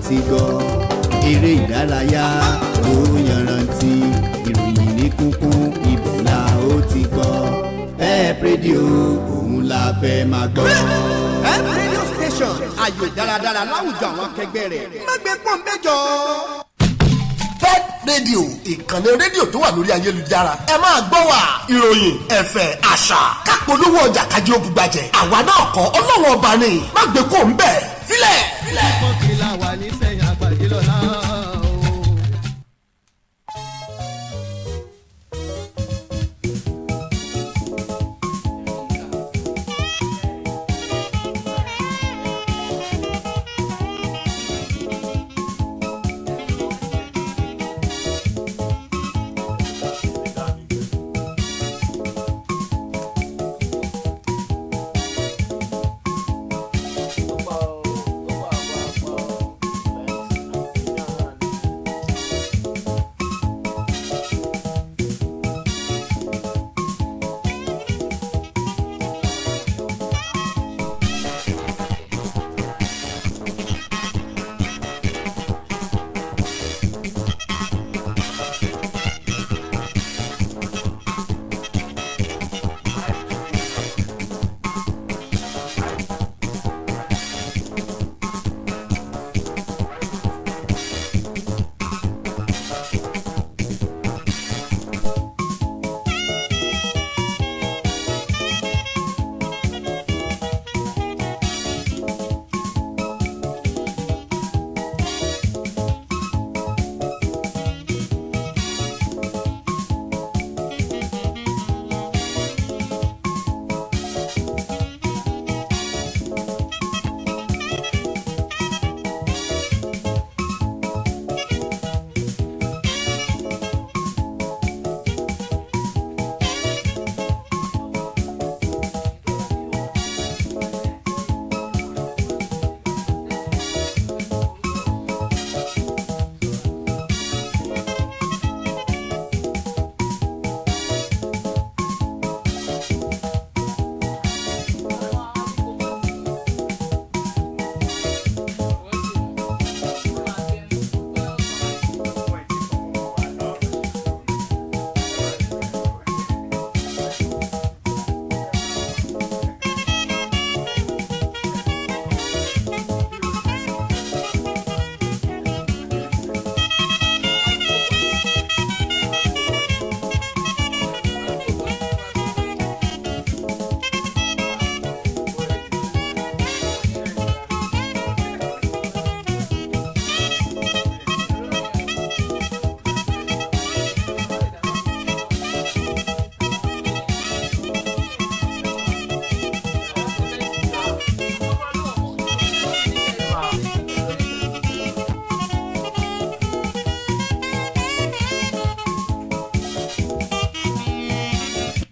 ti gbọ́. Eré ìdárayá tó yanrantí, ìròyìn ní kúnkún, ibẹ̀ la ó ti gbọ́. Pep Radio, òun la fẹ́ máa gbọ́. Pep Radio station, àyè dáradára láwùjọ àwọn akẹgbẹ́ rẹ̀, má gbé pọ́ńbẹ́jọ. Pep Radio, ìkànnì rédíò tó wà lórí ayélujára. Ẹ máa gbọ́ wa, ìròyìn, ẹ̀fẹ̀, àṣà, kápolówó ọjà, kájí ó bugbàjẹ́. Àwa náà kọ́, ọlọ́wọ́ ọba ni. Má gbé kó ń bẹ̀ sílẹ̀. Kọ́kìlá wà ní sẹ́yìn àgbàdì lọ́la o.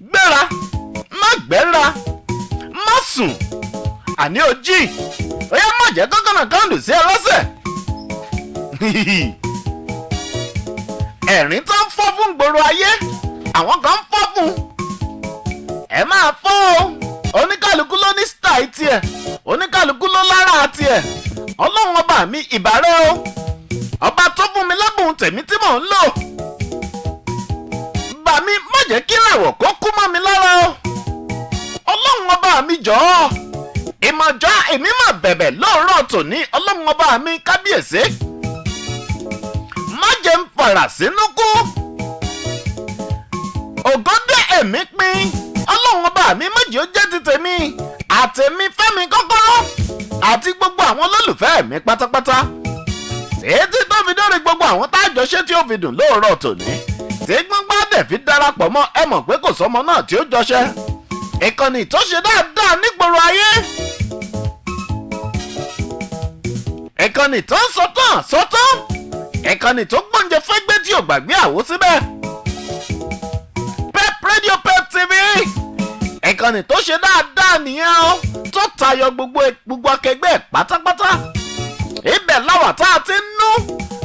Gbéra, má gbéra, má sùn, àní o jí. Ó yá, má jẹ́ kọ́kànnà kan lù sí ẹ lọ́sẹ̀. Ẹ̀rín tó ń fọ́ fún gbòòrò ayé, àwọn kan ń fọ́ fún ẹ máa fọ́ o. Oníkàlùkù ló ní style tiẹ̀, oníkàlùkù ló lára tiẹ̀. Ọlọ́run ọba mi, ìbàrẹ̀ o, ọba tó fún mi lẹ́bùn tèmi tí mò ń lò. Bà mí, má jẹ́ kí ràwọ̀ kó kú mọ́ mi lára o. Ọlọ́run ọba mi, jọ̀ọ́, ìmọ̀jọ́ èmi mà bẹ̀bẹ̀ lóòrọ̀ tòní. Ọlọ́run ọba mi, kábíyèsí, má jẹ́ ń fara sínú kú. Ògòdè èmi pín. Ọlọ́run ọba mi, má jẹ́ ó jẹ́ ti tèmi àtèmi fẹ́mi kọ́kọ́rọ́ àti gbogbo àwọn olólùfẹ́ mi pátápátá, títí tó fi dórí gbogbo àwọn tá a jọ ṣe tí ó fi dùn lóòrọ̀ tòní, tí gbọ́ngbọ́n dẹ̀ fi darapọ̀ mọ́. Ẹ mọ̀ pé kò sọmọ náà tí ó jọṣẹ́ ìkànnì tó ṣe dáadáa nígboro ayé, ìkànnì tó ń sọtàn sọtàn, ìkànnì tó gbóúnjẹ fẹ́gbẹ́ tí ò gbàgbé àwo síbẹ̀, Pep Radio, Pep TV, ìkànnì tó ṣe dáadáa nìyẹn o, tó tayọ gbogbo gbogbo akẹgbẹ́ ẹ̀ pátápátá. Ibẹ̀ láwà tá a ti ń nú,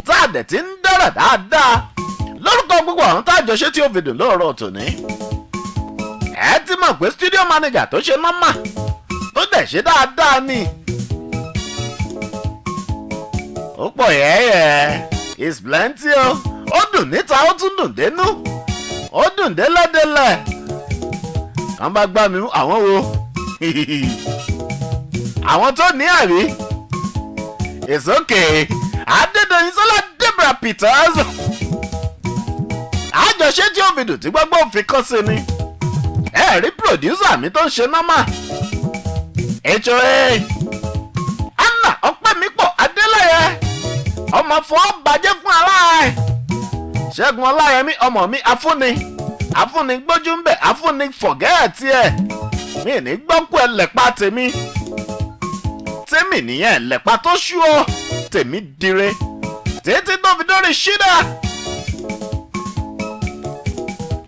tá a dẹ̀ ti ń dẹ́rẹ̀ dáadáa. Lórúkọ gbogbo àwọn tá a jọ ṣe tí ó fi dùn lóòrọ̀ tòní, ẹ ti mọ̀ pé studio manager tó ṣe nọ́mà, tó dẹ̀ ṣe dáadáa ni. Ó pọ̀ yẹ́yẹ́, it's plenty o. Ó dùn níta, ó tún dùn dénú, ó dùn délẹ́délẹ̀. Kàn bá gbá mi mú àwọn wo, àwọn tó ní àrí. It's okay. Adédọ̀yìn Sọlá Deborah Peters, àjọṣe tí ó fi dùn tí gbogbo òfin kọ́ sí ni. Ẹ rí producer mi tó ń ṣe nọ́mà, hoa Anna Ọpẹ́mípọ̀ Adélẹ́yẹ, ọmọ fún ọ bàjẹ́ fún aláì Ṣẹ́gun Ọláyẹmí, ọmọ mi afúnni afúnni gbójú ń bẹ̀, afúnni fọ̀gẹ́ẹ̀tì ẹ̀ mi ní gbọ́kú ẹ lẹ̀pa tèmi, tèmi nìyẹn lẹ̀pa tó ṣú ọ tèmi dire títí tó fi dórí ṣídà,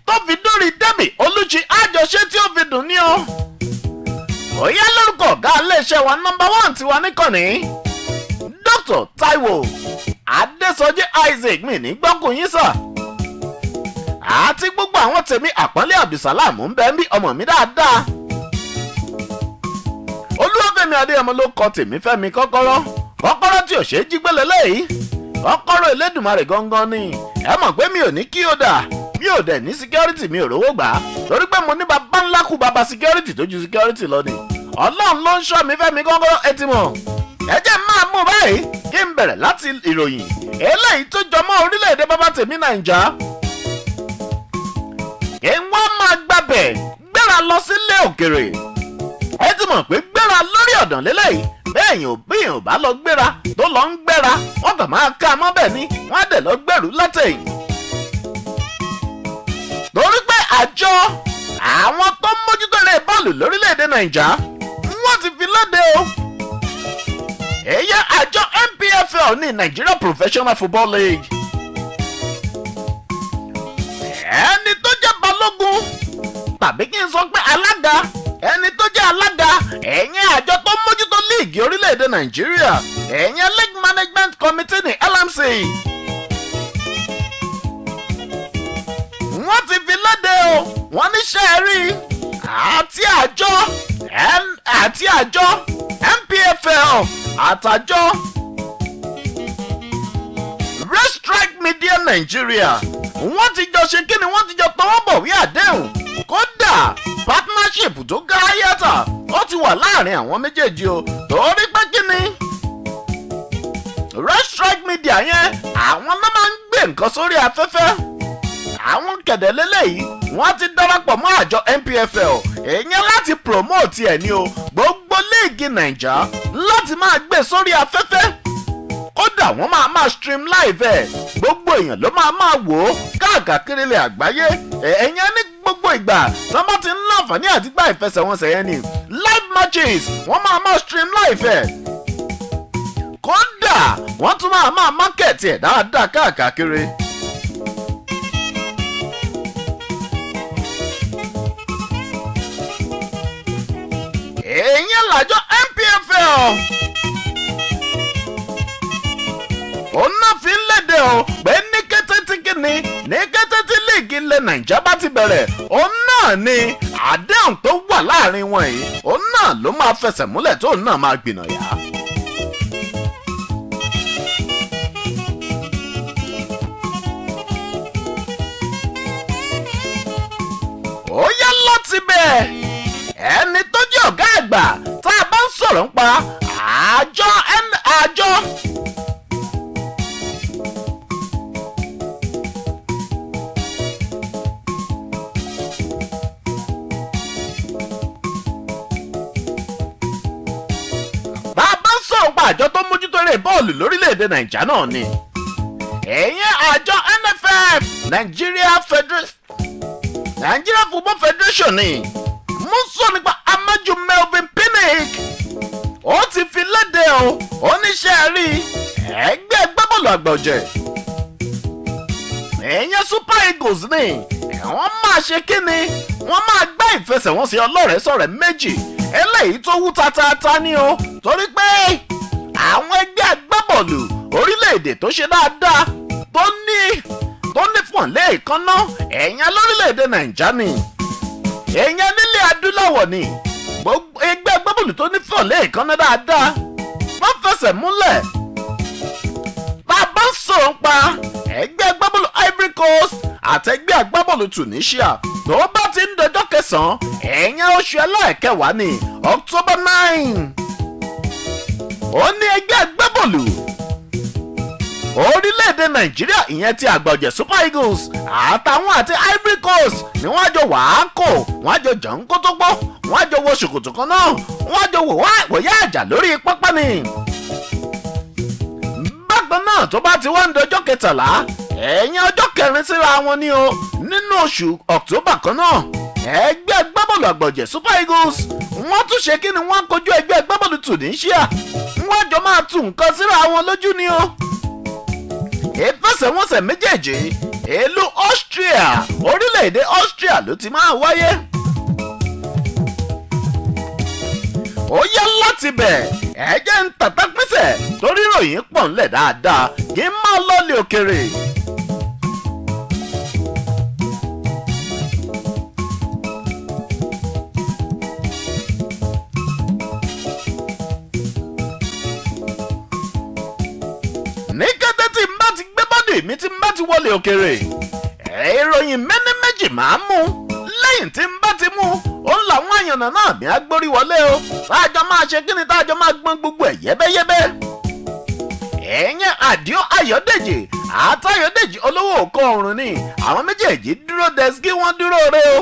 tó fi dórí dẹ́bì olùchí, àjọṣe tí ó fi dùn ní o. Òyà lórúkọ ọ̀gá iléeṣẹ́ wa number one tiwa níkànnì, Dr. Taiwo Adésọjí Isaac, mi ní gbọ́kùn sà, àti gbogbo àwọn tèmi, àpọ́nlé Abdulsalam ń bẹ ń bí, ọmọ mi dáadáa. Olúwàfẹ́mi Adéyẹmọ ló kọ tèmi, Fẹ́mi Kọ́kọ́rọ́, kọ́kọ́rọ́ tí ò ṣeé jí gbélé lẹ́yìn, kọ́kọ́rọ́ Elédùmarè gangan ni. Ẹ mọ̀ pé mi ò ní kí ó dà, mi ò dẹ̀ ní security, mi ò rówó gbà á, torí pé mo ní bàbá ńlá kú bàbá security tó ju security lọ ni. Ọlọ́run ló ń ṣọ́ mi. Fẹ́mi Kọ́kọ́rọ́, ẹ ti mọ̀. Ẹ jẹ́ máa mú báyìí kí n bẹ̀rẹ̀ láti ìròyìn eléyìí tó jọmọ́ orílẹ̀-èdè bàbá tèmi Nàìjà, kí wọ́n máa gbàbẹ̀ gbéra lọ sílé òkèrè. Ẹ ti mọ̀ pé gbéra lórí ọ̀dàn lélẹ́yìí, bẹ́ẹ̀ yìí ò bí yìí ò bá lọ gbéra tó lọ ń gbéra, wọ́n kàn máa ká mọ́ bẹ́ẹ̀ ni, wọ́n á dẹ̀ lọ gbèrú látẹ̀yìn. Torí pé àjọ àwọn tó ń mójútó eré bọ́ọ̀lù lórílẹ̀‐èdè Nàìjà, wọ́n ti fi léde o. Èyí àjọ NPFL ní Nigeria Professional Football League, ẹni tó jẹ́ balógun, tàbí kí n sọ pé alága, ẹni tó jẹ́ alága ẹ̀yìn àjọ tó mójútó líìgì orílẹ̀-èdè Nàìjíríà, ẹ̀yìn League Management Committee ní LMC, wọ́n ti fi léde o. Wọ́n ní sẹ́ẹ̀rí àti àjọ NPFL àtàjọ Racetrack Media Nigeria, wọ́n ti jọ ṣe kí ni, wọ́n ti jọ tọwọ́ bọ̀wé àdéhùn. Kódà partnership tó ga yàtọ̀ ó ti wà láàrin àwọn méjèèjì o. Torí pé kí ni, Racetrack Media yẹn, àwọn náà máa ń gbé nǹkan sórí afẹ́fẹ́. Àwọn kẹ̀dẹ̀ lélẹ́yìí, wọ́n ti darapọ̀ mọ́ àjọ NPFL èèyàn láti promote ẹ̀ ní o, gbogbo líìgì Nàìjà láti máa gbé sórí afẹ́fẹ́. Kódà wọ́n máa máa stream live ẹ̀, gbogbo èèyàn ló máa máa wò ó káàkiri ilẹ̀ àgbáyé. Ẹ̀yẹn ní gbogbo ìgbà tí wọ́n bá ti ń láǹfààní àti gbá ìfẹsẹ̀wọnsẹ̀ yẹn ni live matches, wọ́n máa máa stream live ẹ̀. Kódà wọ́n tún máa máa market ẹ̀ dáadáa káàkiri. Èèyàn làjọ NPFL òun náà fi ń léde o pé ní kété tí kíni, ní kété tí líìgì ilẹ̀ Nàìjà bá ti bẹ̀rẹ̀, òun náà ni àdéhùn tó wà láàrin wọn yìí, òun náà ló máa fẹsẹ̀ múlẹ̀, tóun náà máa gbìnàyà. Ó yá, láti bẹ̀, ẹni tó jẹ́ ọ̀gá àgbà tá a bá ń sọ̀rọ̀ nípa àjọ N àjọ bá a bá ń sọ̀rọ̀ nípa àjọ tó mójútó eré bọ́ọ̀lù lórílẹ̀‐èdè Nàìjà náà ni, ẹ̀yìn àjọ NFF, Nigeria Football Federation ni mo ń sọ nípa, Amaju Melvin Pinnick, ó ti fi léde o. Oníṣẹ́ rí ẹgbẹ́ gbábọ́ọ̀lù àgbà ọ̀jẹ̀ ẹ̀yẹn Super Eagles ni, wọ́n máa ṣe kí ni, wọ́n máa gbá ìfẹsẹ̀wọnsẹ̀ ọlọ́rẹ̀ẹ́sọ̀rẹ́ méjì eléyìí tó wú tatata ní o, torí pé àwọn ẹgbẹ́ agbábọ́ọ̀lù orílẹ̀-èdè tó ṣe dáadáa, tó ní fọ̀n lẹ́ẹ̀kanná, ẹ̀yẹn lórílẹ̀-èdè Nàìjà ni, èèyàn nílẹ̀ adúláwọ̀ ni, gbogbo ẹgbẹ́ agbábọ́ọ̀lù tó ní fọ̀n lẹ́ẹ̀kanná dáadáa wọ́n fẹsẹ̀ múlẹ̀. pa ẹgbẹ́ agbábọ́ọ̀lù Ivory Coast àtẹgbẹ́ agbábọ́ọ̀lù Tunisia. Tó bá ti ń dọjọ́ kẹsàn-án ẹ̀yìn oṣù ẹlẹ́ẹ̀kẹwàá ní October 9, ó ní ẹgbẹ́ agbábọ́ọ̀lù orílẹ̀-èdè Nàìjíríà, ìyẹn ti àgbà ọ̀jẹ̀ Super Eagles, àtàwọn àti Ivory Coast ni wọ́n á jọ wàá kò, wọ́n á jọ jọ̀ ń kó tó gbọ́, wọ́n á jọ wọ ṣòkòtò kan náà, wọ́n á jọ wò wòyá àjà lórí pápá ni. Bákan náà, tó bá ti wá ń dọjọ́ 13, ẹ̀yìn ọjọ́ 4 síra wọn ni o, nínú oṣù October kan náà, ẹgbẹ́ agbábọ́ọ̀lù àgbà ọ̀jẹ̀ Super Eagles, wọ́n tún ṣe kí ni, wọ́n kojú ẹgbẹ́ agbábọ́ọ̀lù Tunisia. Wọ́n jọ máa tu nǹkan síra wọn lójú ni o. Ìfẹsẹ̀wọnsẹ̀ méjèèjì, ìlú Austria, orílẹ̀-èdè Austria ló ti máa wáyé. Ó yá, láti bẹ̀, ẹ jẹ́ ń tàtà pínsẹ̀ torí ìròyìn pọ̀ ńlẹ̀ dáadáa, kí n máa lọ́ọ̀lì òkèrè. Ní kété tí n bá ti gbé body mi, tí n bá ti wọlé òkèrè, ìròyìn mẹ́ni méjì máa mú. Lẹ́yìn tí n bá ti mú òun, làwọn àyànnà náà mi á gbórí wọlé o, táàjọ máa ṣe kí ni, táàjọ máa gbọ́n gbogbo ẹ̀ yẹ́bẹ́yẹ́bẹ́. Ẹ̀yẹn Àdìo Ayọ̀dèjì àtayọ̀dèjì olówó òkò ọ̀run ni, àwọn méjèèjì dúró dẹ́síkí, wọ́n dúró re o.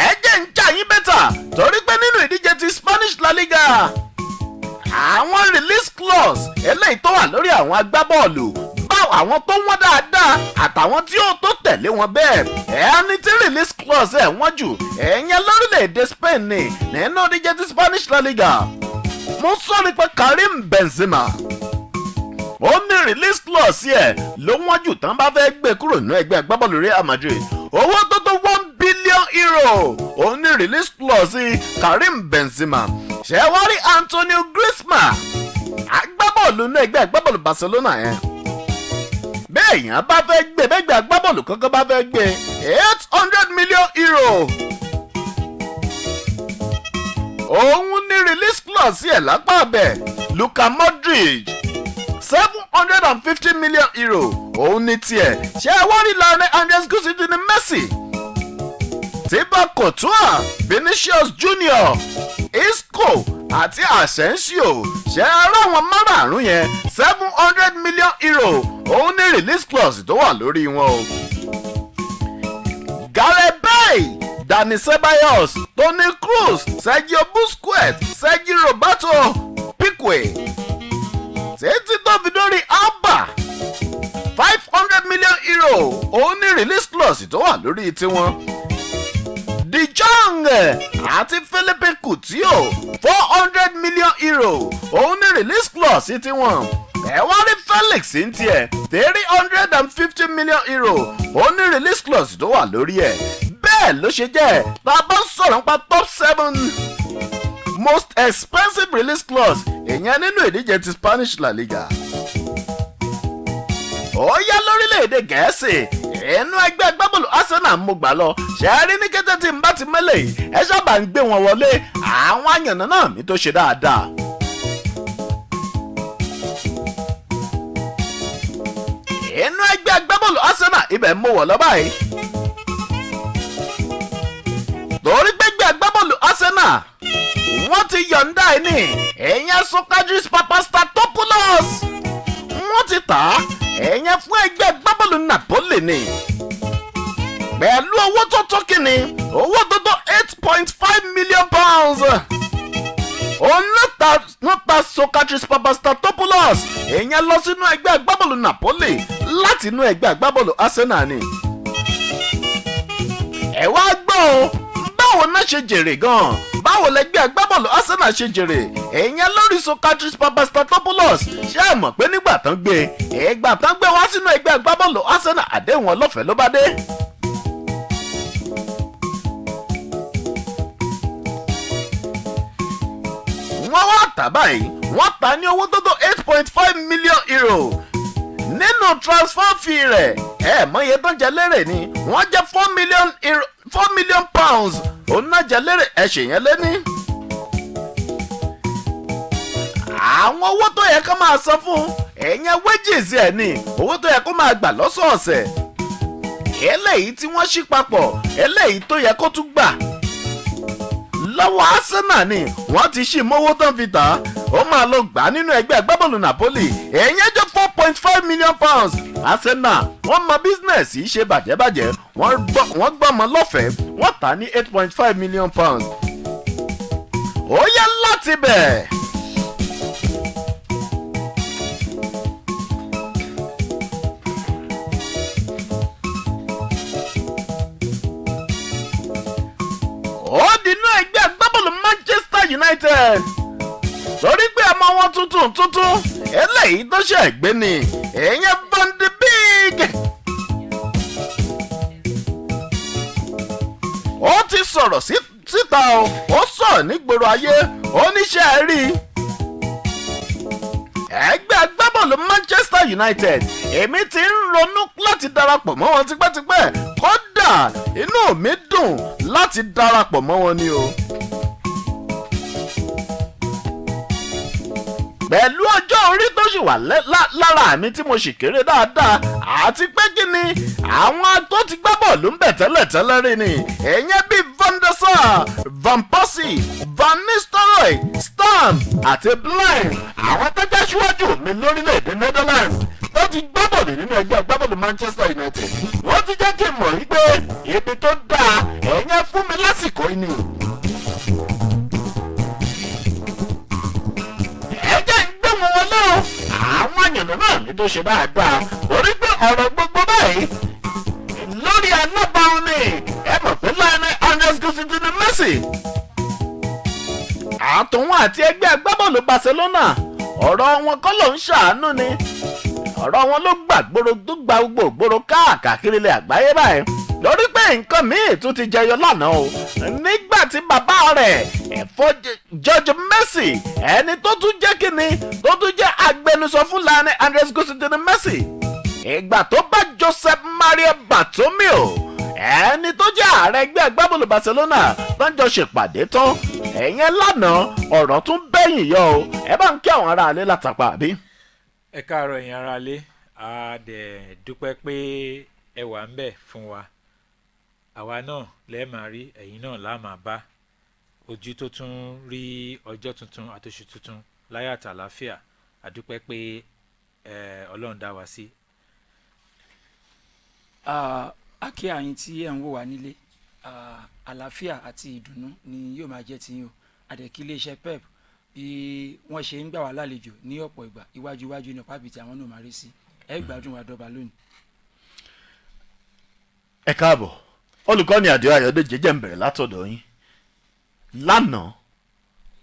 Ẹ jẹ́ ń jà yín better torí pé nínú ìdíje ti Spanish La Liga, àwọn release clause eléyìí tó wà lórí àwọn agbábọ́ọ̀lù, bá àwọn tó wọ́n dáadáa àtàwọn tí ó tó tẹ̀lé wọn bẹ́ẹ̀, ẹni tí release clause ẹ̀ wọ́n jù ẹ̀yẹn lórílẹ̀‐èdè Spain ni nínú ìdíje ti Spanish La Liga, mo sọ nípa Karim Benzema. Ó ní release clause ẹ̀ ló wọ́n jù tán bá fẹ́ gbé kúrò nínú ẹgbẹ́ agbábọ́ọ̀lù Real Madrid. Owó tó tó €1 billion òun ní release clause Karim Benzema. Ṣé wá rí Antonio Griezmann, agbábọ́ọ̀lù nínú ẹgbẹ́ agbábọ́ọ̀lù Barcelona yẹn, bẹ́ẹ̀ yẹn bá fẹ́ gbé, bẹ́ẹ̀ agbábọ́ọ̀lù kankan bá fẹ́ gbé, €800 million òun ní release clause ẹ̀ lápá abẹ́. Luka Modric, €750 million òun ní tiẹ̀. Ṣé wọ́n rí Lionel Andres Gusiti ní Messi, Thibaut Courtois, Vinicius Junior, Isco àti Asensio? Ṣe ara àwọn márààrún yẹn, €700 million òun ní release clause tó wà lórí wọn o. Gareth Bale, Dani Ceballos, Toni Kroos, Sergio Busquets, Sergio Roberto, Pique, títí tó fi dórí Alba, €500 million òun ní release clause tó wà lórí tiwọn. De Jong àti Philippe Coutinho, €400 million òun ní release clause tiwọn. Ẹ wá rí Felix ń tiẹ̀, €350 million òun ní release clause tó wà lórí ẹ̀. Bẹ́ẹ̀ ló ṣe jẹ́ tá a bá ń sọ̀rọ̀ nípa top seven most expensive release clause ìyẹn nínú ìdíje ti Spanish La Liga. Ó yá, lórílẹ̀‐èdè Gẹ̀ẹ́sì, inú ẹgbẹ́ agbábọ́ọ̀lù Arsenal mo gbà lọ. Ṣe é rí, ní kété tí n bá ti mẹ́lẹ̀ yìí, ẹ sábà ń gbé wọn wọlé, àwọn àyànnà náà mi tó ṣe dáadáa. Inú ẹgbẹ́ agbábọ́ọ̀lù Arsenal, ibẹ̀ mo wọ̀ lọ báyìí torí gbẹgbẹ́ agbábọ́ọ̀lù Arsenal, wọ́n ti yọ̀ǹda ẹ̀ ní ẹ̀yẹn Socrates Papastatopoulos, wọ́n ti tà á ẹ̀yẹn fún ẹgbẹ́ agbábọ́ọ̀lù Napoli ni pẹ̀lú owó tó tó kíni, owó tó tó £8.5 million. Òun ló ta Socrates Papastatopoulos ẹ̀yẹn lọ sínú ẹgbẹ́ agbábọ́ọ̀lù Napoli láti inú ẹgbẹ́ agbábọ́ọ̀lù Arsenal ni. Ẹ wá gbọ́ o, báwo náà ṣe jèrè gan-an? Báwo lẹgbẹ́ agbábọ́ọ̀lù Arsenal ṣe jèrè èèyàn lórí Socrates Papastatopoulos? Ṣé ẹ mọ̀ pé nígbà tán gbé, ìgbà tán gbé wá sínú ẹgbẹ́ agbábọ́ọ̀lù Arsenal, àdéhùn ọlọ́fẹ̀ẹ́ ló bá dé. Wọ́n wá tà báyìí, wọ́n tà ní owó tó tó €8.5 million. Nínú transfer fee rẹ̀, ẹ mọ iye tó ń jẹ lérè ni, wọ́n jẹ́ €4 million, £4 million òun náà jẹ lérè. Ẹ ṣèyẹn lẹ́ní. Àwọn owó tó yẹ kó máa san fún ẹ̀yẹn, wages ẹ̀ ní owó tó yẹ kó máa gbà lọ́sọ̀ọ̀sẹ̀, eléyìí tí wọ́n ṣí papọ̀, eléyìí tó yẹ kó tún gbà lọ́wọ́ Arsenal ni wọ́n ti ṣì mówó tán fi tà á. Ó máa lọ gbà á nínú ẹgbẹ́ agbábọ́ọ̀lù Napoli. Èyí jẹ́ £4.5 million. Arsenal, wọ́n mọ business yìí ṣe bàjẹ́bàjẹ́. Wọ́n gbọ́mọ lọ́fẹ̀ẹ́, wọ́n tà á ní £8.5 million. Ó yẹ láti bẹ̀. Ó dínú ẹgbẹ́ agbábọ́ọ̀lù Manchester United, torí pé ọmọ wọn tuntun tuntun eléyìí tó ṣe gbé ni, èèyàn Van de Beek, ó ti sọ̀rọ̀ síta o. Ó sọ̀rọ̀ nígboro ayé, ó níṣẹ́ rí ẹgbẹ́ agbábọ́ọ̀lù Manchester United, èmi ti ń ronú láti darapọ̀ mọ́ wọn tipẹ́tipẹ́. Kódà inú mi dùn láti darapọ̀ mọ́ wọn ni o. Pẹ̀lú ọjọ́ orí tó sì wà lára mi tí mo sì kéré dáadáa, àti pé kí ni àwọn tó ti gbá bọ́ọ̀lù ń bẹ̀ tẹ́lẹ̀tẹ́lẹ̀ rí ni, èèyàn bíi Van der Sar, Van Persie, Van Nistelrooy, Stam àti Blind, àwọn tó jẹ́ síwájú mi lórílẹ̀‐èdè Netherlands tó ti gbá bọ́ọ̀lù nínú ẹgbẹ́ agbábọ́ọ̀lù Manchester United, wọ́n ti jẹ́ kí n mọ̀ wípé ibi tó dáa ẹ̀yẹn fún mi lásìkò yìí ni. Ẹ jẹ́ ń gbé wọn wọlé o. Àwọn àyànnà náà ní tó ṣe dáadáa, orí pé ọ̀rọ̀ gbogbo báyìí lórí alábàáhùn ni. Ẹ mọ̀ pé Lionel Andres Gusitini Messi àtòun àti ẹgbẹ́ agbábọ́ọ̀lù Barcelona, ọ̀rọ̀ wọn kọ́ ló ń ṣàánú ni. Ọ̀rọ̀ wọn ló gbàgbóró tó gba gbogbo ògbóró káàkiri ilẹ̀ àgbáyé báyìí, lórí pé nǹkan míì tún ti jẹyọ lánàá o, nígbà tí bàbá rẹ̀ ẹ̀fọ́ George Messi, ẹni tó tún jẹ́ kíni, tó tún jẹ́ agbẹnusọ fún Lionel Andres Gusitini Messi, ìgbà tó bá Josep Maria Bartomeu, ẹni tó jẹ́ ààrẹ ẹgbẹ́ agbábọ́ọ̀lù Barcelona, tó ń jọ ṣèpàdé tán ẹ̀yẹn lánàá, ọ̀rọ̀ tún bẹ́yìn yọ o. Ẹ bá ń kí àwọn aráalé látàpá àbí. Ẹ káàárọ̀, ẹ̀yin aráalé. A dẹ̀ dúpẹ́ pé ẹ wà ń bẹ̀ fún wa. Àwa náà lẹ́ẹ̀ máa rí, ẹ̀yin náà lá máa bá ojú tó tún rí ọjọ́ tuntun àtoṣù tuntun láyọ̀ àtàlàáfíà. A dúpẹ́ pé Ọlọ́run dá wa sí. A kí àyín tí ẹ̀ ń wò wá nílé. Àlàáfíà àti ìdùnnú ni yóò máa jẹ́ tiyín o. Àdẹ̀kí iléeṣẹ́ Pep, bí wọ́n ṣe ń gbà wá lálejò ní ọ̀pọ̀ ìgbà, iwájú iwájú ní ọ̀pá àbìtì àwọn náà máa rí sí. Ẹ gbádùn wa dọ́ba lónìí. Ẹ káàbọ̀, olùkọ́ni Àdìo Ayọ̀dèjì. Jẹ́ ń bẹ̀rẹ̀ látọ̀dọ̀ yín. Lánàá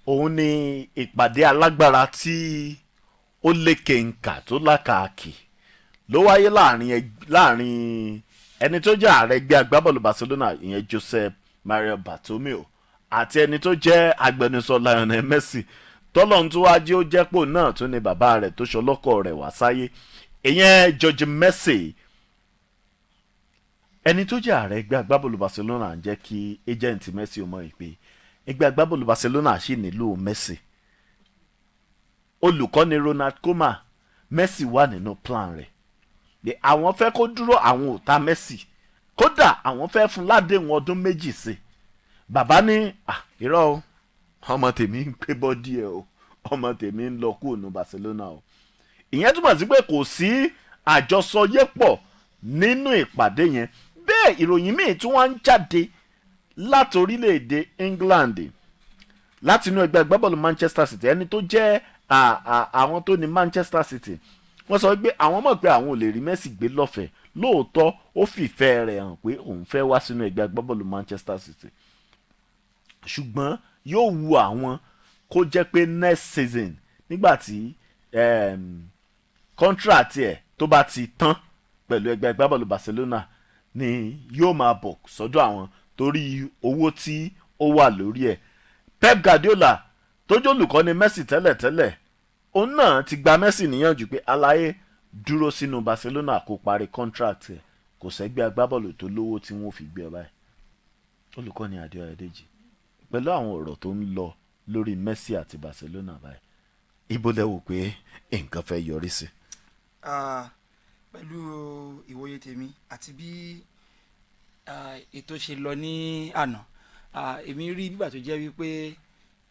òun ni ìpàdé alágbára tí ó lékè nkà tó lákàkì ló wáyé láàrin ẹni tó jẹ́ ààrẹ ẹgbẹ́ agbábọ́ọ̀lù Barcelona, ìyẹn Josep Maria Bartomeu, àti ẹni tó jẹ́ agbẹnusọ Lionel Messi, tọ́lọ́n tó wá jẹ́ ó jẹ́pò náà tún ni bàbá rẹ̀ tó ṣọlọ́kọ̀ rẹ̀ wá sáyé, ìyẹn George Messi. Ẹni tó jẹ́ ààrẹ ẹgbẹ́ agbábọ́ọ̀lù Barcelona ń jẹ́ kí agent Messi ó mọ̀ pé ẹgbẹ́ agbábọ́ọ̀lù Barcelona sì nílò Messi. Olùkọ́ni Ronald Koeman, Messi wà nínú plan rẹ̀ pé àwọn fẹ́ kó dúró, àwọn ò ta Messi, kódà àwọn fẹ́ fún ládéhùn ọdún 2 sí. Bàbá ní, "Ah, irọ́ o, ọmọ tèmi ń gbé body ẹ̀ o, ọmọ tèmi ń lọ kúrò ní Barcelona o." Ìyẹn túmọ̀ sí pé kò sí àjọsọyépọ̀ nínú ìpàdé yẹn. Bẹ́ẹ̀ ìròyìn míì tí wọ́n ń jáde láti orílẹ̀-èdè England, láti inú ẹgbẹ́ agbábọ́ọ̀lù Manchester City, ẹni tó jẹ́ àwọn tó ní Manchester City, wọ́n sọ pé àwọn mọ̀ pé àwọn ò lè rí Messi gbé lọ́fẹ̀ẹ́. Lóòótọ́, ó fìfẹ́ rẹ̀ hàn pé òun fẹ́ wá sínú ẹgbẹ́ agbábọ́ọ̀lù Manchester City, ṣùgbọ́n yóò wu àwọn kó jẹ́ pé next season, nígbà tí contract ẹ̀ tó bá ti tán pẹ̀lú ẹgbẹ́ agbábọ́ọ̀lù Barcelona ni yóò máa bọ̀ sọ́dọ̀ àwọn, torí owó tí ó wà lórí ẹ̀. Pep Guardiola, tó jẹ́ olùkọ́ni Messi tẹ́lẹ̀tẹ́lẹ̀, òun náà ti gba Messi níyànjú pé, "Aláyé, dúró sínú Barcelona kó parí contract ẹ̀, kò sẹ́gbẹ́ agbábọ́ọ̀lù tó lówó tí wọ́n fi gbé ọ báyìí." Olùkọ́ni Adé Ayọ̀dèjì, pẹ̀lú àwọn ọ̀rọ̀ tó ń lọ lórí Messi àti Barcelona báyìí, Ibo lẹ wò pé nǹkan fẹ́ yọrí sí? Pẹ̀lú ìwòye tèmi àti bí ètò ṣe lọ ní àná, èmi rí bígbà tó jẹ́ wípé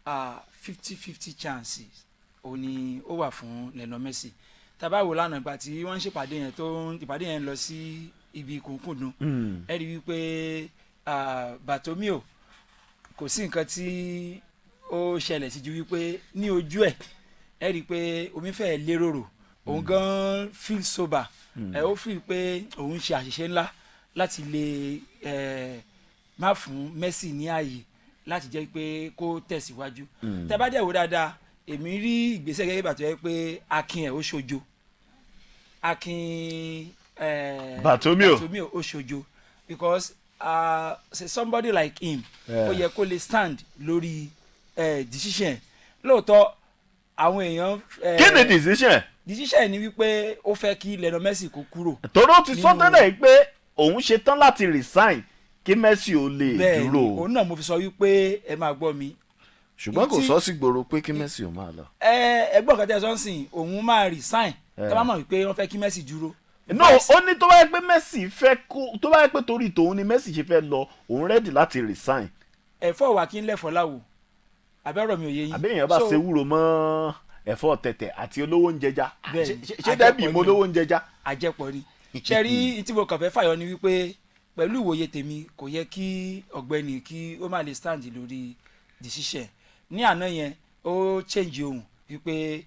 50-50 chances òun ni ó wà fún Lionel Messi. Tá bá wò lánàá, ìgbà tí wọ́n ń ṣèpàdé yẹn, tó ń ìpàdé yẹn ń lọ sí ibi kùnkùndùn, ẹ rí wípé Bartomeu, kò sí nǹkan tí ó ṣẹlẹ̀ sí ju wípé ní ojú ẹ̀, ẹ rí i pé omi fẹ́ẹ́ lérò, òun gan feel sober. Ẹ ó feel pé òun ṣe àṣìṣe ńlá láti lè má fún Messi ní ààyè láti jẹ́ pé kó tẹ̀síwájú. Tẹ́ bá dẹ̀ wò dáadáa, èmi rí ìgbésẹ̀ gẹ́gẹ́ bàtọ́ yẹ pé akin ẹ̀ ó ṣojo, akin Bartomeu. Bartomeu ó ṣojo, because say somebody like him, ó yẹ kó lè stand lórí decision. Lóòótọ́, àwọn èèyàn Kí ni decision? Decision ni wípé ó fẹ́ kí Lionel Messi kó kúrò. Tòró ti sọ Nínú- tẹ́lẹ̀ pé òun ṣe tán láti resign kí Messi ò lè Bẹ́ẹ̀ ni. dúró. Òun náà mo fi sọ wípé ẹ máa gbọ́ mi. Ṣùgbọ́n kò Tí- sọ sí gbòòrò pé kí Messi ò máa lọ. Ẹ ẹgbọ́n kan tẹ́ ẹ sọ ń sìn, òun máa resign tẹ́ bá mọ̀ wípé wọ́n fẹ́ kí Messi dúró. No, ó ní tó bá yẹ pé Messi fẹ́ kó, tó bá yẹ pé torí tòun ni Messi ṣe fẹ́ lọ, òun ready láti resign. Ẹ̀fọ́ wà kí n lẹ̀fọ́ láwo, àbẹ́rọ̀ mi ò yé yín. Àbí èèyàn bá So, ṣe wúro mọ́ ẹ̀fọ́ tẹ̀tẹ̀ àti olówó ń jẹja. Bẹ́ẹ̀ni, Ṣé dẹ́bì àjẹpọ̀ mo ni. olówó ń jẹja. Àjẹpọ̀ ni. Ṣe rí tí mo kàn fẹ́ fàyọ ni wípé pẹ̀lú ìwòye tèmi, kò yẹ kí ọ̀gbẹ́ni kí ó má lè stand lórí decision. Ní àná yẹn, ó change ohun wípé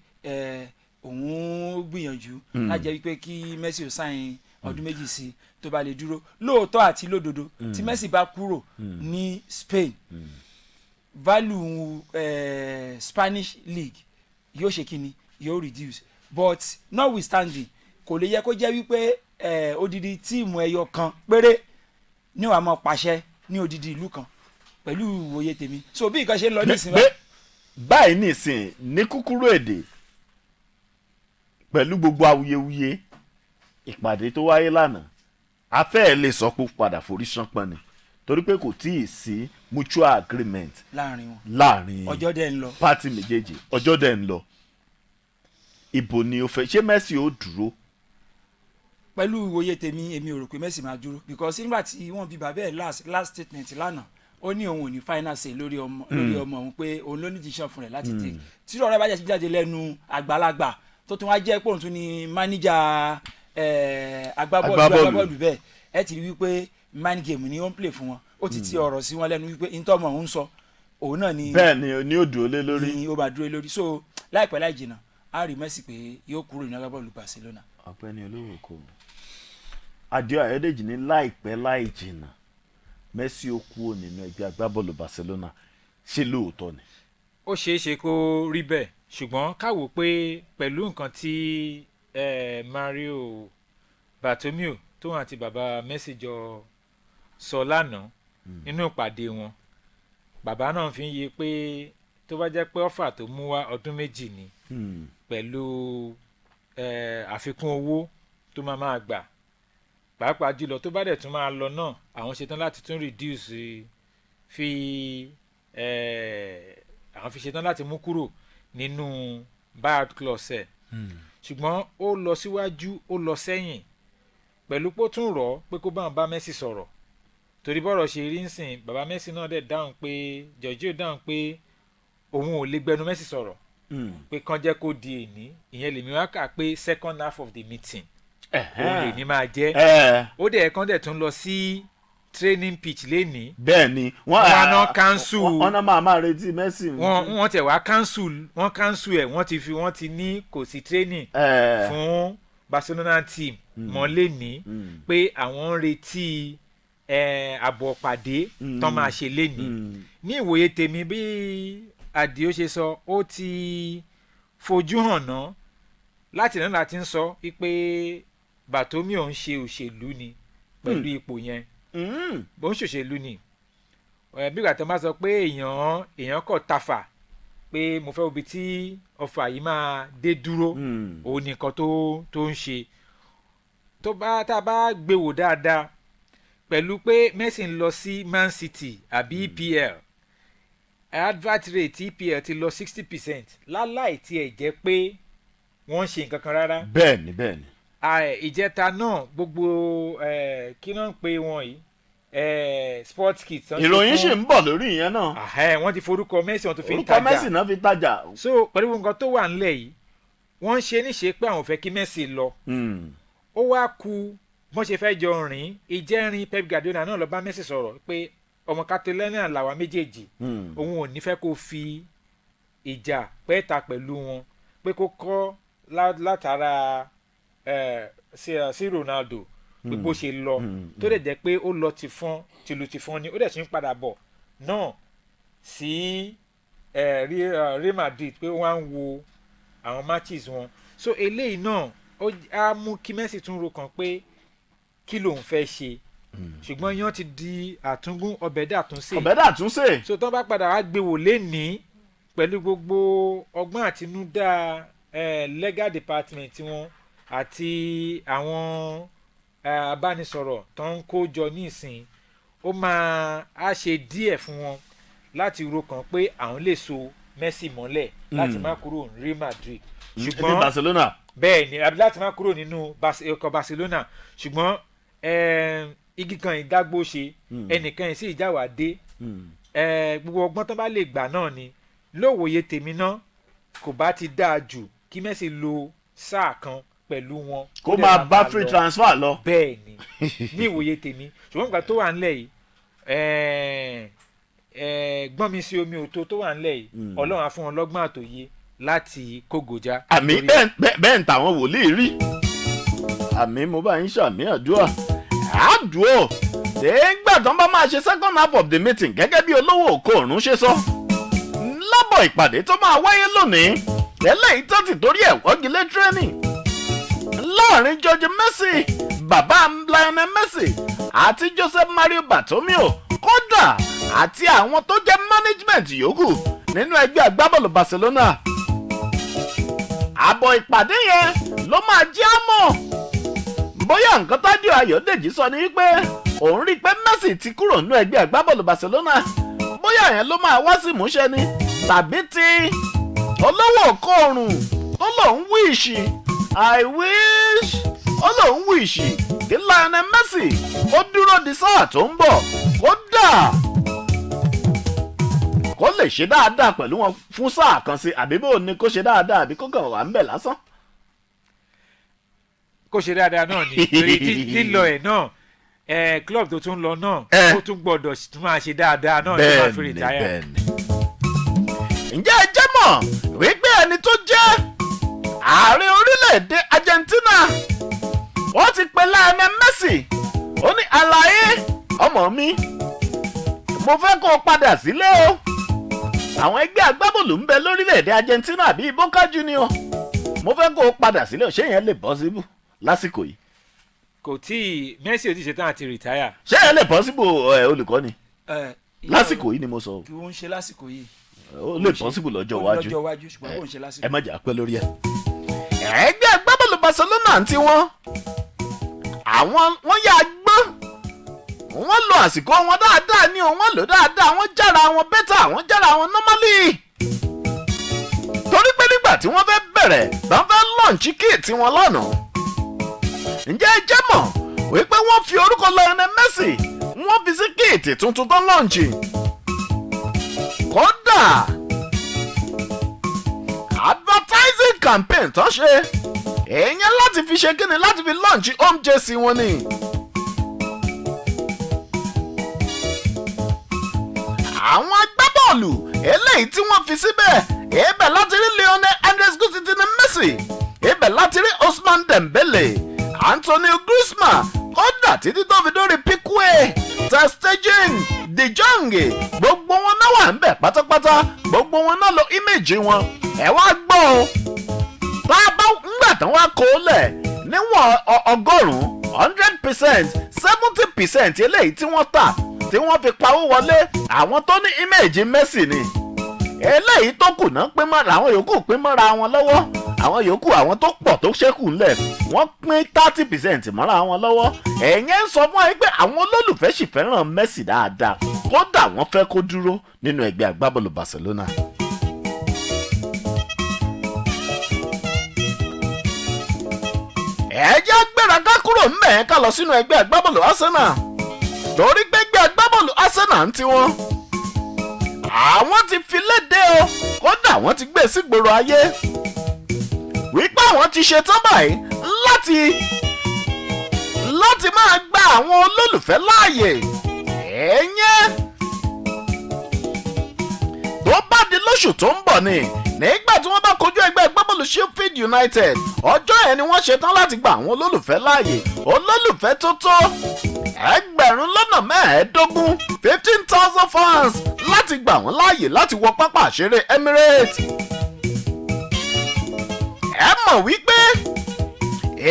òun gbìyànjú láti jẹ́ wípé kí Messi ó sign ọdún 2 sí tó bá lè dúró. Lóòótọ́ àti lódodo, tí Messi bá kúrò ní Spain, value Spanish league yóò ṣe kíni, yóò reduce. But notwithstanding, kò lè yẹ kó jẹ́ wípé odidi team ẹyọ kan péré ní wàá máa pàṣẹ ní odidi ìlú kan, pẹ̀lú ìwòye tèmi. So bí nǹkan ṣe ń lọ nísìnyí. Pé báyìí nìsín, ní kúkúrú èdè, pẹ̀lú gbogbo awuyewuye ìpàdé tó wáyé lánàá, afẹ́ lè sọ pé ó padà forí ṣánpọ́n ni, torí pé kò tí ì sí mutual agreement láàrin wọn. Láàrin Ọjọ́ dẹ̀ ń lọ. party méjèèjì, ọjọ́ dẹ̀ ń lọ. Ibo ni o fẹ́, ṣé Messi ó dúró? Pẹ̀lú ìwòye tèmi, èmi ò rò pé Messi máa dúró, because nígbà tí wọ́n bí bàbá ẹ̀ last last statement lánàá, ó ní òun ò ní final say lórí ọmọ òun, pé òun ló ní decision fún rẹ̀ láti take. Tí ọ̀rọ̀ bá jẹ́ ti jáde lẹ́nu àgbàlagbà, tó tún wá jẹ́ pé òun tún ní manager agbábọ́ọ̀lù Agbábọ́ọ̀lù. Agbábọ́ọ̀lù bẹ́ẹ̀, ẹ ti rí wípé mind game ni ó ń play fún wọn. Ó ti ti ọ̀rọ̀ sí wọn lẹ́nu wípé ntọ́mọ̀ òun sọ òun náà ni Bẹ́ẹ̀ ni ó dúró lé lórí. Ni ó bá dúró lórí. So láìpẹ́ láì jìnnà, á rí Messi pé yóò kúrò ní agbábọ́ọ̀lù Barcelona. Ọ̀gbẹ́ni olówó kò Adio Ayọ̀dèjì ní láìpẹ́ láì jìnnà, Messi ó kúrò nínú ẹgbẹ́ agbábọ́ọ̀lù Barcelona. Ṣé lóòótọ́ ni? Ó ṣeé ṣe kó rí bẹ́ẹ̀, ṣùgbọ́n ká wò pé pẹ̀lú nǹkan tí Mario Bartomeu tóun àti bàbá Messi jọ sọ lánàá nínú ìpàdé wọn, bàbá náà fi ń yé pé tó bá jẹ́ pé offer tó mú wá ọdún 2 ni pẹ̀lú àfikún owó tó máa máa gbà, pàápàá jùlọ tó bá dẹ̀ tún máa lọ náà, àwọn ṣetán láti tún reduce fi àwọn fi ṣetán láti mú kúrò nínú buyout clause ẹ̀. Ṣùgbọ́n ó lọ síwájú, ó lọ sẹ́yìn, pẹ̀lú pé ó tún rọ̀ ọ́ pé kó bá wọn bá Messi sọ̀rọ̀, torí bọ́rọ̀ ṣe rí ń sìn. Bàbá Messi náà dẹ̀ dáhùn pé, Giorgio dáhùn pé òun ò lè gbẹnu Messi sọ̀rọ̀, pé kán jẹ́ kó di èní. Ìyẹn lèmi wá kà pé second half of the meeting òun lè ní máa jẹ́. Ó dẹ̀ kán dẹ̀ tún lọ sí training pitch lénìí. Bẹ́ẹ̀ ni. Wọ́n á ná cancel. Wọ́n náà máa máa retí Messi. Wọ́n tẹ̀ wá cancel, wọ́n cancel ẹ̀, wọ́n ti fi, wọ́n ti ní kò sí training fún Barcelona team mọ́ lénìí, pé àwọn ń retí àbọ̀ pàdé tán máa ṣe lénìí. Ní ìwòye tèmi, bí Àdìó ṣe sọ, ó ti fojú hàn ná láti náà láti ń sọ wípé Bartomeu ń ṣe òṣèlú ni pẹ̀lú ipò yẹn. Bó ń ṣòṣèlú ni. Bí ìgbà tó máa sọ pé èèyàn kọ̀ tafà pé mo fẹ́ ibi tí ọfà yìí máa dé dúró, òun nìkan tó ń ṣe. Tó bá tá a bá gbé wò dáadáa, pẹ̀lú pé Messi ń lọ sí Man City àbí EPL. Advert rate EPL ti lọ 60% láláì tiẹ̀ jẹ́ pé wọ́n ń ṣe nǹkan kan rárá. Bẹ́ẹ̀ni, bẹ́ẹ̀ni. Ìjẹta náà, gbogbo kí náà ń pe wọn yìí, sports kit tán ṣe Ìròyìn sì ń bọ̀ lórí ìyẹn náà. Wọ́n ti forúkọ Messi, wọ́n tó fi ń Orúkọ tajà. Messi náà fi tajà. So pẹ̀lú nǹkan tó wà ńlẹ̀ yìí, wọ́n ń ṣe níṣe pé àwọn ò fẹ́ kí Messi lọ. Ó wá ku bọ́n ṣe fẹ́ jọ rìn. Ìjẹ́rin, Pep Guardiola náà lọ bá Messi sọ̀rọ̀ pé ọmọ Catalonia làwa méjèèjì, òun ò ní fẹ́ kó fi ìjà pẹ́ẹ́ta pẹ̀lú wọn, pé kó kọ́ látara sí Ronaldo pé bó ṣe lọ, tó dẹ̀ jẹ́ pé ó lọ ti fọ́n tìlù ti fọ́n ni, ó dẹ̀ tún ń padà bọ̀ náà sí Real Madrid, pé wọ́n á ń wo àwọn matches wọn. So eléyìí náà ó á mú kí Messi tún ro kàn pé kí lòun fẹ́ ṣe, ṣùgbọ́n iyán ti di àtúngún, ọbẹ̀ dà tún sè. Ọ̀bẹ dà tún sè. So tó bá padà wá gbé wò lénìí pẹ̀lú gbogbo ọgbọ́n àtinúdá legal department wọn àti àwọn abánisọ̀rọ̀ tó ń kó jọ nísìn, ó máa á ṣe díẹ̀ fún wọn láti ro kàn pé àwọn lè so Messi mọ́lẹ̀ láti má kúrò ní Real Madrid. Ní Ṣùgbọ́n Barcelona. Bẹ́ẹ̀ ni, àbí láti má kúrò nínú ikọ̀ Barcelona. Ṣùgbọ́n igi kan ìdágbó ṣe, ẹnìkan yìí sì ìjáwá dé. Gbogbo ọgbọ́n tó bá lè gbà náà ni lówòye tèmi náà, kò bá ti dáa jù kí Messi lo sáà kan pẹ̀lú wọn, kó dẹ̀ máa bá free lọ. transfer lọ. Bẹ́ẹ̀ ni, ní ìwòye tèmi. Ṣùgbọ́n ìgbà tó wà ńlẹ̀ yìí, gbọ́n mi sí omi òtó tó wà ńlẹ̀ yìí, Ọlọ́run á fún wọn lọ́gbọ́n àtòye láti kógojá. Àmì. Torí- Bẹ́ẹ̀ bẹ́ẹ̀ bẹ́ẹ̀ ń tàwọn wòlíì rí. Àmì, mo bá yín ṣàmì àdúrà àdúrà ṣé ń gbà tán bá máa ṣe second half of the meeting, gẹ́gẹ́ bí olówó òkòòrùn ṣe sọ lábọ̀ ìpàdé tó máa wáyé lónìí, eléyìí tó ti torí ẹ̀ wọ́gilé training láàrin George Messi, bàbá Lionel Messi, àti Joseph Mario Bartomeu, kódà àti àwọn tó jẹ́ management yòókù nínú ẹgbẹ́ agbábọ́ọ̀lù Barcelona. Àbọ̀ ìpàdé yẹn ló máa jẹ́ àmọ́ bóyá nǹkan tádìo Ayọ̀dèjì sọ ni wípé òun rí i pé Messi ti kúrò nínú ẹgbẹ́ agbábọ́ọ̀lù Barcelona, bóyá yẹn ló máa wá sí ìmúṣẹ ni, tàbí ti olówó kóòrùn tó lòun wish, I wish, ó lòun wish kí Lionel Messi ó dúró di sáà tó ń bọ̀, kódà kó lè ṣe dáadáa pẹ̀lú wọn fún sáà kan sí, àbí bó ni kó ṣe dáadáa, àbí kó kàn wà ń bẹ̀ lásán. Kó ṣe dáadáa náà ni, torí lílọ ẹ̀ náà, club tó tún lọ náà, ó tún gbọ́dọ̀ tún máa ṣe dáadáa náà tó máa fi retire. Bẹ́ẹ̀ni. Ǹjẹ́ ẹ jẹ́ mọ̀ wípé ẹni tó jẹ́ ààrẹ orílẹ̀-èdè Argentina, wọ́n ti pe Lionel Messi, ó ní, "Àlàyé ọmọ mi, mo fẹ́ kó o padà sílé o. Àwọn ẹgbẹ́ agbábọ́ọ̀lù ń bẹ lórílẹ̀-èdè Argentina bíi Boca Junior. Mo fẹ́ kó o padà sílé o." Ṣé yẹn lè possible lásìkò yìí? Kò tí ì, Messi ò tí ì ṣetán àti retire. Ṣé yẹn lè possible, olùkọ́ni? Lásìkò yìí ni mo sọ o. Kí wọ́n ń ṣe lásìkò yìí. Ó lè possible lọ́jọ́ iwájú. Lọ́jọ́ iwájú, ṣùgbọ́n kò ń ṣe lásìkò. Ẹ má jà pẹ́ lórí ẹ̀. Ẹgbẹ́ agbábọ́ọ̀lù Barcelona ń tiwọn, àwọn wọ́n yà gbọ́n, wọ́n lo àsìkò wọn dáadáa ní o. Wọ́n lò dáadáa, wọ́n jára wọn better, wọ́n jára wọn normally, torí pé nígbà tí wọ́n fẹ́ bẹ̀rẹ̀ tán, fẹ́ launch kit wọn lánàá, ǹjẹ́ ẹ jẹ́ mọ̀ wípé wọ́n fi orúkọ Lionel Messi, wọ́n fi sí kit tuntun tó launch? Kódà advertising campaign tó ṣe èèyàn láti fi ṣe kíni, láti fi launch home jersey wọn ni. Àwọn agbábọ́ọ̀lù eléyìí tí wọ́n fi síbẹ̀, ibẹ̀ láti rí Lionel Andres Gustavo Messi, ibẹ̀ láti rí Ousmane Dembele, Antonio Griezmann, kódà títí tó fi dórí Pique, Ter Stegen, De Jong, gbogbo wọn náà wà ń bẹ̀ pátápátá. Gbogbo wọn náà lo image wọn. Ẹ wá gbọ́ o, tá a bá ńgbà tán wá kó lẹ̀ níwọ̀n 100, 100%, 70% eléyìí tí wọ́n tà, tí wọ́n fi pawó wọlé, àwọn tó ní image Messi ni. Eléyìí tó kù náà pín mọ́ra, àwọn yòókù pín mọ́ra wọn lọ́wọ́. Àwọn yòókù, àwọn tó pọ̀ tó ṣẹ́kù ńlẹ̀, wọ́n pín 30% mọ́ra wọn lọ́wọ́. Ẹ̀yẹn ń sọ fún wa pé àwọn olólùfẹ́ sì fẹ́ràn Messi dáadáa. Kódà wọ́n fẹ́ kó dúró nínú ẹgbẹ́ agbábọ́ọ̀lù Barcelona. Ẹ jẹ́ gbéra ká kúrò ńbẹ̀, ká lọ sínú ẹgbẹ́ agbábọ́ọ̀lù Arsenal, torí pé ẹgbẹ́ agbábọ́ọ̀lù Arsenal ń tiwọn, àwọn ti fi léde o. Kódà wọ́n ti gbé sígboro ayé wípé àwọn ti ṣetán báyìí láti máa gba àwọn olólùfẹ́ láàyè ẹ̀yẹn tó bá di lóṣù tó ń bọ̀ ni, nígbà tí wọ́n bá kojú ẹgbẹ́ agbábọ́ọ̀lù Sheffield United. Ọjọ́ yẹn ni wọ́n ṣetán láti gba àwọn olólùfẹ́ láàyè, olólùfẹ́ tó tó 25,000, 15,000 fans, láti gbà wọ́n láàyè láti wọ pápá àṣeré Emirates. Ẹ mọ̀ wípé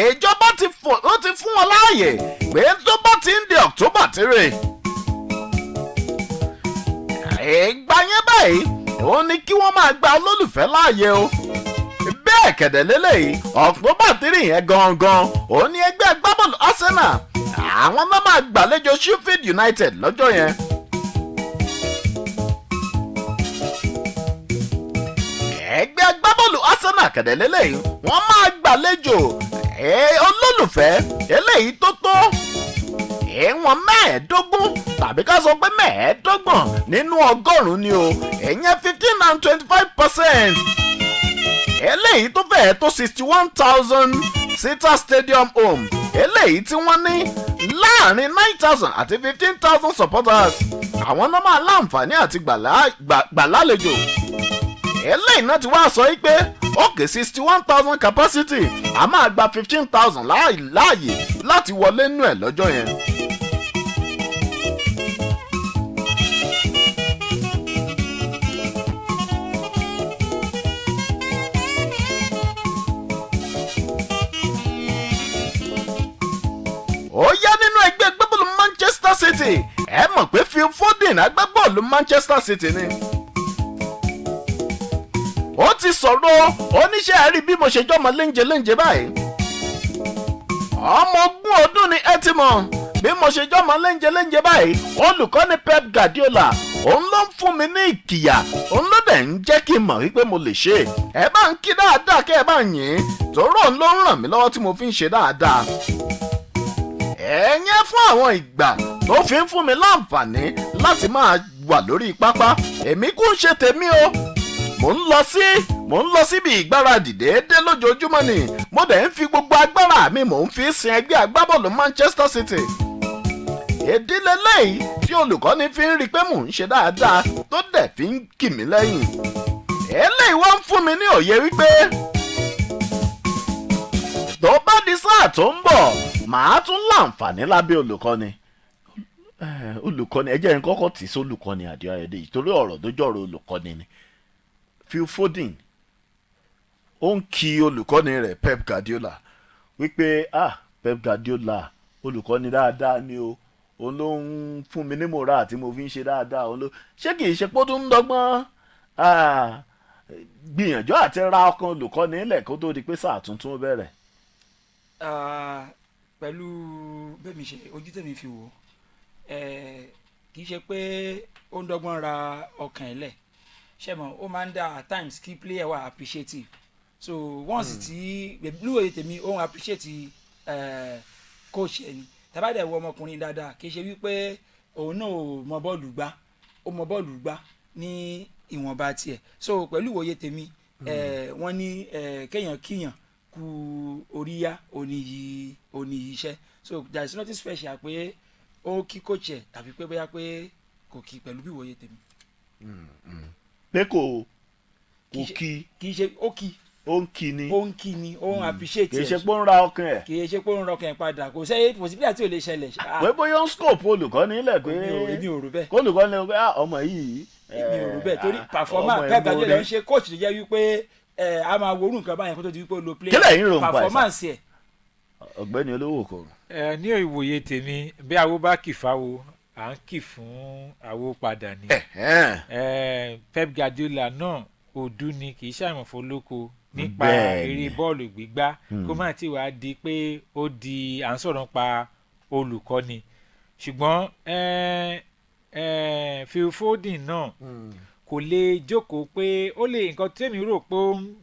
ìjọba ti fò ó ti fún wọn láàyè pé tó bá ti ń di October 3, ìgbà yẹn báyìí òun ni kí wọ́n máa gba olólùfẹ́ láàyè o. Bẹ́ẹ̀ kẹ̀dẹ̀ lélẹ́yìí, October 3 yẹn gangan òun ni ẹgbẹ́ agbábọ́ọ̀lù Arsenal, àwọn náà máa gbàlejò Sheffield United lọ́jọ́ yẹn. Ẹgbẹ́ agbábọ́ọ̀lù Arsenal kẹ̀dẹ̀ lélẹ́yìí, wọ́n máa gbàlejò olólùfẹ́ eléyìí tó tó ìwọ̀n 15, tàbí ká sọ pé 25 nínú ọgọ́rùn-ún ni o, ìyẹn 15 and 25%, eléyìí tó fẹ́ẹ̀ tó 61,000 seater stadium home eléyìí tí wọ́n ní láàrin 9,000 àti 15,000 supporters. Àwọn náà máa láǹfààní àti gbà lálejò. Eléyìí náà ti wá sọ yìí pé òkè 61,000 capacity, a máa gba 15,000 láàyè láti wọlé nú ẹ̀ lọ́jọ́ yẹn. Ó yá, nínú ẹgbẹ́ agbábọ́ọ̀lù Manchester City, ẹ mọ̀ pé Phil Foden, agbábọ́ọ̀lù Manchester City ni, ó ti sọ̀rọ̀ oníṣẹ́ rí bí mo ṣe jọ́mọ léńjẹ léńjẹ báyìí. Ọmọ 20 ọdún ni ẹ ti mọ̀ bí mo ṣe jọ́mọ léńjẹ léńjẹ báyìí. Olùkọ́ni Pep Guardiola, òun ló ń fún mi ní ìkìyà, òun ló dẹ̀ ń jẹ́ kí n mọ̀ wípé mo lè ṣe é. Ẹ bá ń kí dáadáa, kẹ́ ẹ bá ń yìn ín, torí òun ló ń ràn mí lọ́wọ́ tí mo fi ń ṣe dáadáa. Ẹ̀yẹn fún àwọn ìgbà tó fi ń fún mi láǹfààní láti máa wà lórí pápá. Èmi kò ń ṣe tèmi o, mò ń lọ síbi ìgbáradì déédéé lójoojúmọ́ ni. Mo dẹ̀ ń fi gbogbo agbára mi, mò ń fi sin ẹgbẹ́ agbábọ́ọ̀lù Manchester City. Ìdílé lẹ́yìn tí olùkọ́ni fi ń rí i pé mò ń ṣe dáadáa, tó dẹ̀ fi ń kì mí lẹ́yìn. Eléyìí wá ń fún mi ní òye wípé tó bá di sáà tó ń bọ̀, màá tún láǹfààní lábẹ́ olùkọ́ni. Olùkọ́ni, ẹ jẹ́ n kọ́kọ́ tì sí olùkọ́ni Àdìo Ayọ̀dé, torí ọ̀rọ̀ tó jọ̀rọ̀ olùkọ́ni ni. Phil Foden, ó ń kí olùkọ́ni rẹ̀ Pep Guardiola wípé, "Ah, Pep Guardiola, olùkọ́ni dáadáa ni o. Òun ló ń fún mi ní moral tí mo fi ń ṣe dáadáa." Òun ló ṣé kì í ṣe pé ó tún ń dọ́gbọ́n gbìyànjú àti ra ọkàn olùkọ́ni ilẹ̀ kó tó di pé sáà tuntun bẹ̀rẹ̀? Pẹ̀lú bẹ́ẹ̀ mi ṣe ojú tèmi fi wò, kì í ṣe pé ó ń dọ́gbọ́n ra ọkàn ẹ̀ lẹ̀. Ṣe mọ̀, ó máa ń dá at times kí player wà appreciative. So once tí lóye tèmi, ó ń appreciate coach ẹ̀ ni. Tàbá dẹ̀ wo ọmọkùnrin dáadáa, kì í ṣe wípé òun náà ò mọ bọ́ọ̀lù gbá, ó mọ bọ́ọ̀lù gbá ní ìwọ̀nba tiẹ̀. So pẹ̀lú ìwòye tèmi, wọ́n ní kéèyàn kíyàn kú oríyá oníyì oníyì iṣẹ́. So there is nothing special pé ó kí coach ẹ̀ tàbí pé bóyá pé kò kí, pẹ̀lú bí ìwòye tèmi. Pé kò kí? Kì í ṣe ó kí. Ó ń kí ni. Ó ń kí ni, ó ń appreciate. Kì í ṣe pé ó ń ra ọkàn ẹ̀. Kì í ṣe pé ó ń rọkàn ẹ̀ padà. Kò sẹ́yìn possibility tí ò lè ṣẹlẹ̀. Pé bóyá ó ń scope olùkọ́ni ilẹ̀ pé Èmi ò rò bẹ́ẹ̀. Kólùkọ́ni pé, "Ah, ọmọ yìí." Èmi ò rò bẹ́ẹ̀, torí performance Pep Guardiola ń ṣe coach tó jẹ́ wípé a máa wo orú nǹkan báyẹn kó tó di wípé ó lo player. Kí lẹ̀yin rò ń pa ẹ̀ sá? Performance ẹ̀. Ọ̀gbẹ́ni olówó kò. Ẹ ní ìwòye tèmi, bí awo bá kì fáwo, à ń kì fún awo padà ni. Pep Guardiola náà, òdú ni, kì í ṣàìmọ̀ fólóko nípa eré bọ́ọ̀lù gbígbá. Kó má ti wá di pé ó di à ń sọ̀rọ̀ nípa olùkọ́ni, ṣùgbọ́n Phil Foden náà kò lè jókòó pé ó lè, nǹkan tèmi rò pé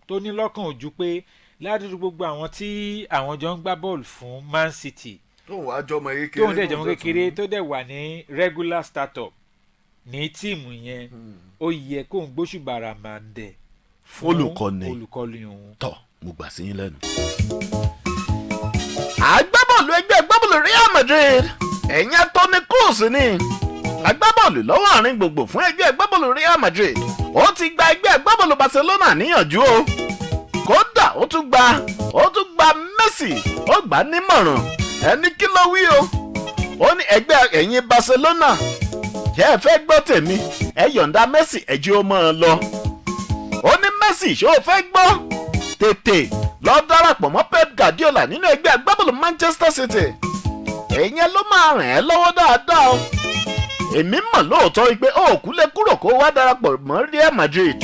tó ní lọ́kàn ojú pé ládùúgbò gbogbo àwọn tí àwọn jọ ń gbá bọ́ọ̀lù fún Man City, tóun wàá jọmọ kékeré, tóun dẹ̀ jọmọ kékeré, tó dẹ̀ wà ní regular startup ní team yẹn, ó yẹ kóun gbóṣùbà ràmàǹdẹ̀ fún Olùkọ́ni. Olùkọ́ni òun. Tọ́ mo gbà sí yín lẹ́nu. Agbábọ́ọ̀lù ẹgbẹ́ agbábọ́ọ̀lù Real Madrid, ẹ̀yìn Toni Kroos ni agbábọ́ọ̀lù lọ́wọ́ àárín gbogbo fún ẹgbẹ́ agbábọ́ọ̀lù Real Madrid, ó ti gba ẹgbẹ́ agbábọ́ọ̀lù Barcelona níyànjú o. Kódà ó tún gba Messi, ó gbà á nímọ̀ràn. Ẹni kí ló wí o? Ó ní, "Ẹgbẹ́ ẹ̀yìn Barcelona, ṣé ẹ fẹ́ gbọ́ tèmi? Ẹ yọ̀ǹda Messi, ẹ jẹ́ ó máa lọ." Ó ní, "Messi, ṣé o fẹ́ gbọ́? Tètè lọ darapọ̀ mọ́ Pep Guardiola nínú ẹgbẹ́ agbábọ́ọ̀lù Manchester City. Ìyẹn ló máa ràn ẹ́ lọ́wọ́ dáadáa o. Èmi mọ̀ lóòótọ́ wípé ó kú lè kúrò kó wá darapọ̀ mọ́ Real Madrid.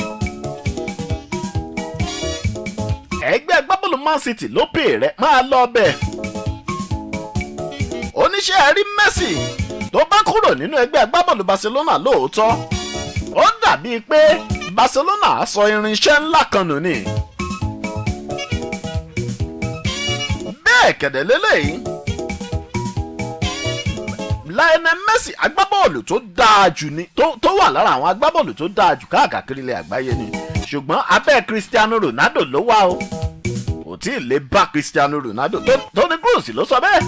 Ẹgbẹ́ agbábọ́ọ̀lù Man City ló pè rẹ́, máa lọ bẹ́ẹ̀." Oníṣẹ́ rí Messi, tó bá kúrò nínú ẹgbẹ́ agbábọ́ọ̀lù Barcelona, lóòótọ́ ó dàbíi pé Barcelona á sọ irinṣẹ́ ńlá kan nù ni. Bẹ́ẹ̀ kẹ̀dẹ̀ lélẹ́yìí, Lionel Messi, agbábọ́ọ̀lù tó dáa jù ni, tó wà lára àwọn agbábọ́ọ̀lù tó dáa jù káàkiri ilẹ̀ àgbáyé ni, ṣùgbọ́n abẹ́ Cristiano Ronaldo ló wà o. Kò tí ì lè bá Cristiano Ronaldo. Toni Kroos ló sọ bẹ́ẹ̀.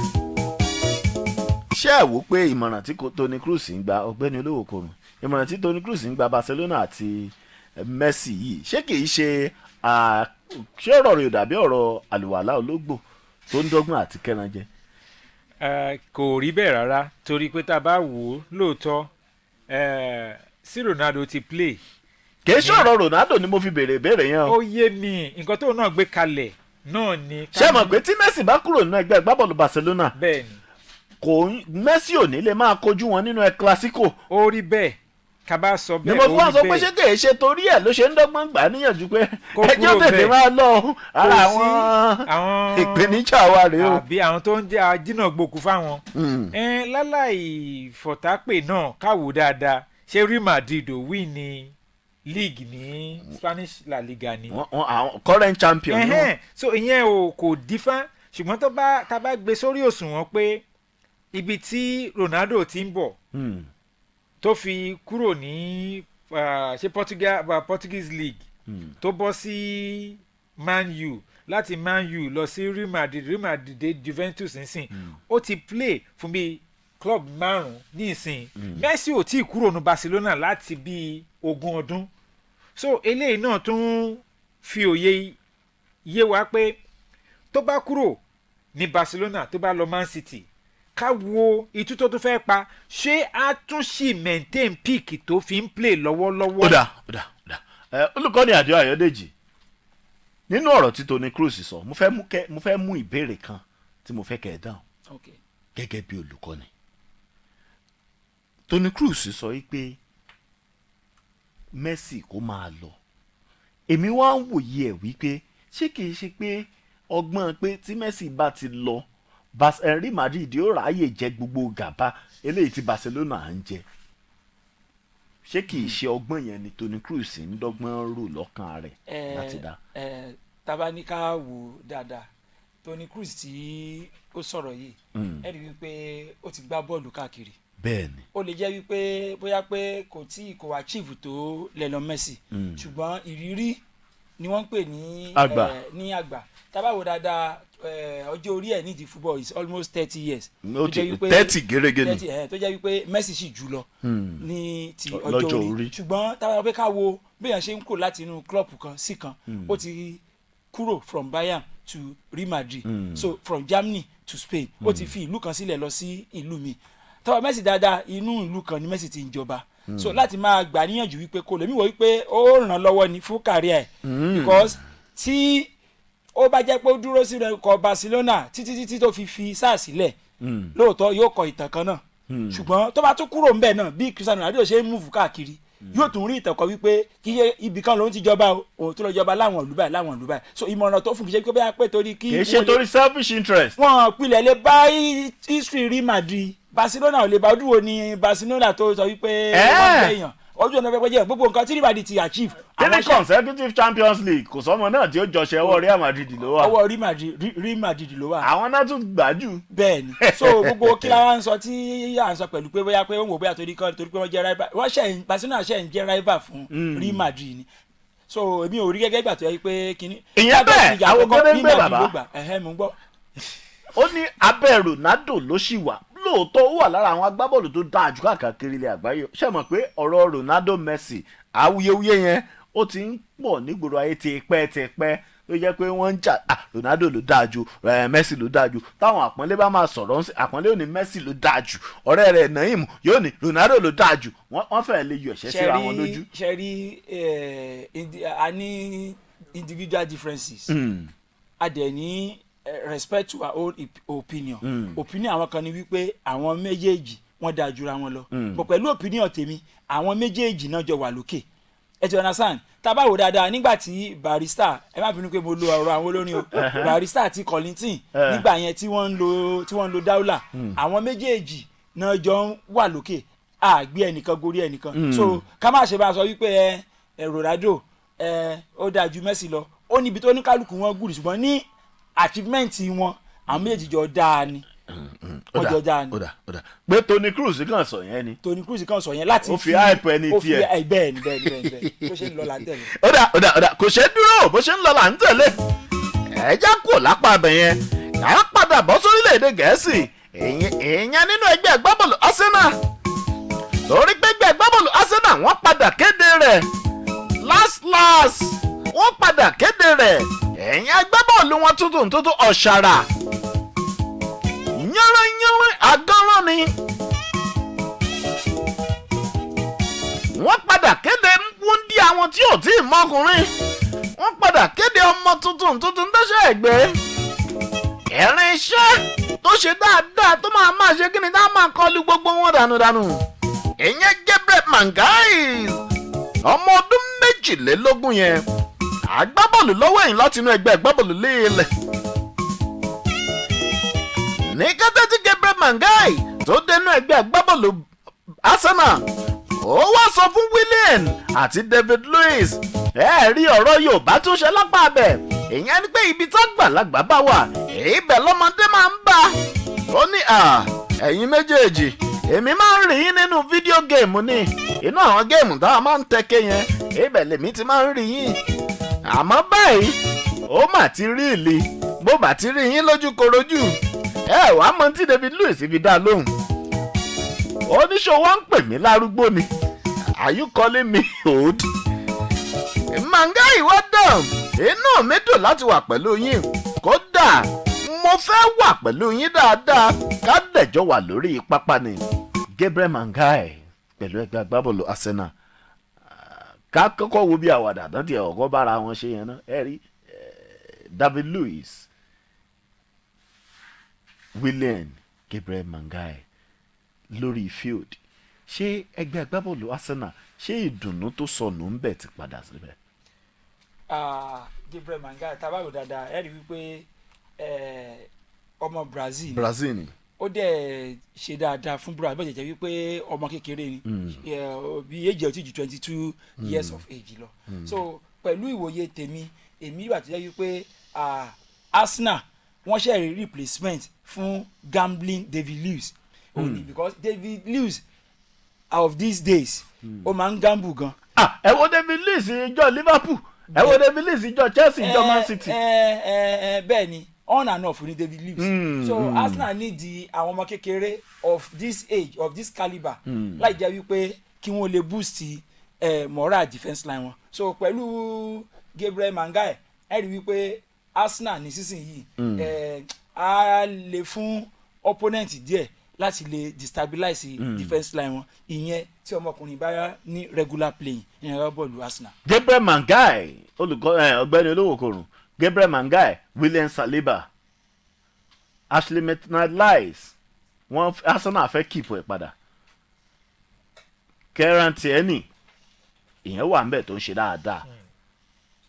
Ṣé ẹ wò pé ìmọ̀ràn tí Toni Kroos ń gba ọ̀gbẹ́ni olówó korun, ìmọ̀ràn tí Toni Kroos ń gba Barcelona àti Messi yìí, ṣé kìí ṣe ṣé ọ̀rọ̀ rẹ̀ ò dàbí ọ̀rọ̀ àlùwàlá ológbò tó ń dọ́gbọ́n àti kẹ́ran jẹ? Kò rí bẹ́ẹ̀ rárá, torí pé tá a bá wò ó lóòótọ́, sí Ronaldo ti play. Kìí ṣe ọ̀rọ̀ Ronaldo ni mo fi béèrè ìbéèrè yẹn o. Ó yé mi, nǹkan tóun náà gbé kalẹ̀ náà ni. Ṣé mọ̀ pé tí Messi bá kúrò nínú ẹgbẹ́ agbábọ́ọ̀lù Barcelona, Bẹ́ẹ̀ ni. kò ń Messi ò ní lè máa kojú wọn nínú El Clasico. Ó rí bẹ́ẹ̀, ká bá sọ Ni bẹ́ẹ̀, mo fi ó wá rí sọ pé bẹ́ẹ̀. ṣé kìí ṣe torí ẹ̀ ló ṣe ń dọ́gbọ́n gbà á níyànjú pé Kó ẹjọ́ kúrò tètè bẹ́ẹ̀. máa lọ o. Ara Kò sí àwọn àwọn ìpèníjà wa rèé o. Àbí àwọn tó ń jẹ́ ajínàgbòkú fáwọn. Ẹ láláì fọ̀tápè náà, káwò dáadáa, ṣé Real Madrid ò win ní league ní Spanish La Liga ni? Àwọn current champion ni wọ́n. Ẹhẹ́n, so ìyẹn ò kò dífá, ṣùgbọ́n tó bá tá a bá gbé sórí òṣùwọ̀n pé ibi tí Ronaldo ti ń bọ̀ tó fi kúrò ní ṣé Portugal, Portuguese League, tó bọ́ sí Man U, láti Man U lọ sí Real Madrid, Real Madrid dé Juventus nísìn, ó ti play fún bíi club márùn nísìn. Messi ò tí ì kúrò ní Barcelona láti bíi 20 ọdún, so eléyìí náà tún fi òye yé wa pé tó bá kúrò ní Barcelona, tó bá lọ Man City, ká wo itú tó tún fẹ́ pa, ṣé á tún ṣì maintain peak tó fi ń play lọ́wọ́lọ́wọ́? Ó dà, ó dà, ó dà. Ẹ olùkọ́ni àjọ Ayọ̀dèjì, nínú ọ̀rọ̀ tí Toni Kroos sọ, mo fẹ́ mú ìbéèrè kan tí mo fẹ́ kẹ́ ẹ dáhùn gẹ́gẹ́ bí olùkọ́ni. Toni Kroos sọ wípé Messi kó máa lọ. Èmi wá ń wòye ẹ̀ wípé ṣé kìí ṣe pé ọgbọ́n pé tí Messi bá ti lọ, Real Madrid yóò ráyè jẹ gbogbo gàba eléyìí tí Barcelona ń jẹ? Ṣé kìí ṣe ọgbọ́n yẹn ni Toni Kroos ń dọ́gbọ́n rò lọ́kàn rẹ̀ láti dá? Tábà ní ká wò dáadáa, Toni Kroos tí ó sọ̀rọ̀ yìí, ẹ rí wípé ó ti gbá bọ́ọ̀lù káàkiri. Ó lè jẹ́ wípé bóyá pé kò tí kò achieve tó Lionel Messi, ṣùgbọ́n ìrírí ni wọ́n ń pè ní Àgbà. Ní àgbà. Tábà wò dáadáa, ọjọ́ orí ẹ̀ nídìí football is almost 30 years. Ó Tó ti jẹ́ wípé 30 gẹ́gẹ́ ni. 30, tó jẹ́ wípé Messi sì jù lọ ní ti Lọ́jọ́ ọjọ́ orí. orí, ṣùgbọ́n tábà wò pé ká wo béèyàn ṣe ń kúrò láti inú club kan sí kan, ó ti kúrò from Bayern to Real Madrid, so from Germany to Spain, ó ti fi ìlú kan sílẹ̀ lọ sí ìlú mi. Tọ́wọ́ Messi dáadáa, inú ìlú kan ni Messi ti ń jọba, so láti máa gbà níyànjú wípé kò lèmi wò wípé ó ràn lọ́wọ́ ni fún career ẹ̀, because tí ó bá jẹ́ pé ó dúró sí ikọ̀ Barcelona títí títí tó fi fi sáà sílẹ̀, lóòótọ́ yóò kọ ìtàn kan náà, ṣùgbọ́n tó bá tún kúrò ńbẹ̀ náà, bí Cristiano Ronaldo ṣe ń move káàkiri. Yóò tún rí ìtàn kan wípé kí ṣe ibì kan lòun ti jọba o, òun tó lọ jọba láwọn ìlú báyìí, láwọn ìlú báyìí. So ìmọ̀ràn tó fún kì í ṣe pé bóyá pé torí kí Kì í ṣe torí selfish interest. Wọn pilẹ̀ lè bá history Real Madrid, Barcelona ò lè bá. Ọdún wo ni Barcelona tó sọ wípé wọ́n gbẹ̀yàn ọdún ọ̀nà pẹ́pẹ́ jẹ́ gbogbo nǹkan tí Real Madrid ti achieve. Kíní Àwọn consecutive Champions League, kò sọ́mọ náà tí ó jọṣẹ́, ọwọ́ Real Madrid ló wà. Ọwọ́ Real Madrid, Real Madrid ló wà. Àwọn náà tún gbà jù. Bẹ́ẹ̀ ni. So gbogbo kí la wá ń sọ tí à ń sọ pẹ̀lú pé bóyá pé ó ń wò bóyá torí kan, torí pé wọ́n jẹ́ rival, wọ́n ṣẹ̀ ń Barcelona ṣẹ̀ ń jẹ́ rival fún Real Madrid ni. So èmi ò rí gẹ́gẹ́ gbà tó yẹ pé kíní. Ìyẹn bẹ́ẹ̀, àwọn Real gbẹ́dẹ́gbẹ́ Madrid bàbá. ló gbà. Ẹ̀hẹ́, mò ń gbọ́. Ó ní abẹ́ Ronaldo ló ṣì wà. Lóòótọ́, ó wà lára àwọn agbábọ́ọ̀lù tó dáa jù káàkiri ilẹ̀ àgbáyé. Ṣe mọ̀ pé ọ̀rọ̀ Ronaldo, Messi, awuyewuye yẹn ó ti ń pọ̀ nígboro ayé ti pẹ́ ti pẹ́, ló jẹ́ pé wọ́n ń jà, ah, Ronaldo ló dáa jù, Messi ló dáa jù. Táwọn àpọ́nlé bá máa sọ̀rọ̀ ń sìn, àpọ́nlé ò ní Messi ló dáa jù, ọ̀rẹ́ rẹ̀ Naim yóò ní Ronaldo ló dáa jù. Wọ́n fẹ́ẹ́ lè yọ ẹ̀ṣẹ́ síra wọn lójú. Ṣe rí, a ní individual differences, a dẹ̀ ní respect to our own opinion. Opinion àwọn kan ni wípé àwọn méjèèjì wọ́n dáa jura wọn lọ, but pẹ̀lú opinion tèmi, àwọn méjèèjì náà jọ wà lókè. Ẹ ti understand? Tá a bá wò dáadáa, nígbà tí Barrister, ẹ má bínú pé mo lo ọ̀rọ̀ àwọn olórin o, Barrister àti Kollington nígbà yẹn tí wọ́n ń lo dáúlà, àwọn méjèèjì náà jọ ń wà lókè, àgbé ẹnìkan gorí ẹnìkan. So ká má ṣe bá a sọ wípé ẹ Ronaldo ẹ ó dáa ju Messi lọ. Ó níbi tó ní kálukú wọn gùn, ṣùgbọ́n ní achievement wọn, àwọn méjèèjì jọ dáa ni, wọ́n jọ dáa ni. Ó dà, ó dà pé Toni Kroos kàn sọ yẹn ni. Toni Kroos kan sọ yẹn láti Ó fi hype ẹni ó fi tiẹ̀. ẹ bẹ́ẹ̀ ni, bẹ́ẹ̀ ni, bẹ́ẹ̀ ni, bẹ́ẹ̀ ni. Bó ṣe ń lọ là ń tẹ̀lé. Ó dà, ó dà, ó dà, kò ṣeé dúró, bó ṣe ń lọ là ń tẹ̀lé. Ẹ já kúrò lápá abẹ yẹn, à ń padà bọ́ sórílẹ̀-èdè Gẹ̀ẹ́sì, ìyẹn nínú ẹgbẹ́ agbábọ́ọ̀lù Arsenal, torí pé ẹgbẹ́ agbábọ́ọ̀lù Arsenal, wọ́n padà kéde rẹ̀ last last, wọ́n padà kéde rẹ̀, ẹ̀yìn agbábọ́ọ̀lù wọn tuntun tuntun, ọ̀ṣàrà yánranyánran agánran ni. Wọ́n padà kéde wúndí àwọn tí ò tí ì mọ́kùnrin, wọ́n padà kéde ọmọ tuntun tuntun tó ṣe ẹ̀gbẹ́ ẹ̀rín iṣẹ́ tó ṣe dáadáa, tó máa máa ṣe kí ni, tá máa kọlu gbogbo wọn dànùdànù, ìyẹn Gabriel Magalhaes, ọmọ ọdún 22 yẹn, agbábọ́ọ̀lù lọ́wọ́ ẹ̀yìn láti inú ẹgbẹ́ agbábọ́ọ̀lù Lille. Ní kété tí Gabriel Magalhaes tó dénú ẹgbẹ́ agbábọ́ọ̀lù Arsenal, ó wá sọ fún Willian àti David Luiz, ẹ rí ọ̀rọ̀ Yorùbá tún ṣe lápá abẹ, ìyẹn ni pé ibi tágbàlagbà bá wà, ibẹ̀ lọ́mọdé máa ń bá. Ó ní, "À, ẹ̀yin méjèèjì, èmi máa ń rí yín nínú video game ni, inú àwọn game tá a máa ń tẹ́kẹ́ yẹn, ibẹ̀ lèmi ti máa ń rí yín. Àmọ́ báyìí, ó mà ti rí ìlì, mo mà ti rí yín lójú korojú." Ẹ wàá mọ tí David Luiz fi dá lóhùn. Oníṣòwò ń pè mí lárúgbó ni? Are you calling me old? Magalhaes wá dàn, "Inú mi dùn láti wà pẹ̀lú yín. Kódà mo fẹ́ wà pẹ̀lú yín dáadáa, ká dẹ̀jọ́ wà lórí pápá ni." Gabriel Magalhaes pẹ̀lú ẹgbẹ́ agbábọ́ọ̀lù Arsenal. Ká kọ́kọ́ wo bí àwàdà tán tiẹ̀ ọ̀kọ́ bára wọn ṣe yẹn náà. Ẹ rí David Luiz, Willian, Gabriel Magalhaes lórí field, ṣé ẹgbẹ́ agbábọ́ọ̀lù Arsenal, ṣé ìdùnnú tó sọnù ń bẹ̀ ti padà síbẹ̀? Ah, Gabriel Magalhaes, tá a bá wò dáadáa, ẹ rí wípé ọmọ Brazil ni. Brazil ni. Ó dẹ̀ ṣe dáadáa fún Brazil, bó ṣe jẹ́ wípé ọmọ kékeré ni. Bí age ẹ̀ ò tí ju 22 years of age lọ. So pẹ̀lú ìwòye tèmi, èmi wà tó jẹ́ wípé, ah, Arsenal wọ́n ṣe rí replacement fún gambling David Luiz òní, because David Luiz of these days, ó máa ń gamble gan. Ah, ẹ wo David Luiz ìjọ Liverpool, ẹ wo David Luiz ìjọ Chelsea, ìjọ Man City. Ẹ ẹ ẹ, bẹ́ẹ̀ ni, on and off ni David Luiz. So Arsenal need di àwọn ọmọ kékeré of this age, of this calibre, láì jẹ́ wípé kí wọ́n lè boost moral defence line wọn. So pẹ̀lú Gabriel Magalhaes, ẹ rí wípé Arsenal ní sísìnyìí á lè fún opponent díẹ̀ láti lè destabilize defence line wọn, ìyẹn tí ọmọkùnrin bá ní regular playing ní ẹ̀rọ bọ́ọ̀lù Arsenal. Gabriel Magalhaes, olùkọ́ ọ̀gbẹ́ni olówó korùn, Gabriel Magalhaes, William Saliba, Ashley Maitland-Niles, wọ́n Arsenal fẹ́ keep ẹ̀ padà, Kieran Tierney. Ìyẹn wà ńbẹ̀ tó ń ṣe dáadáa.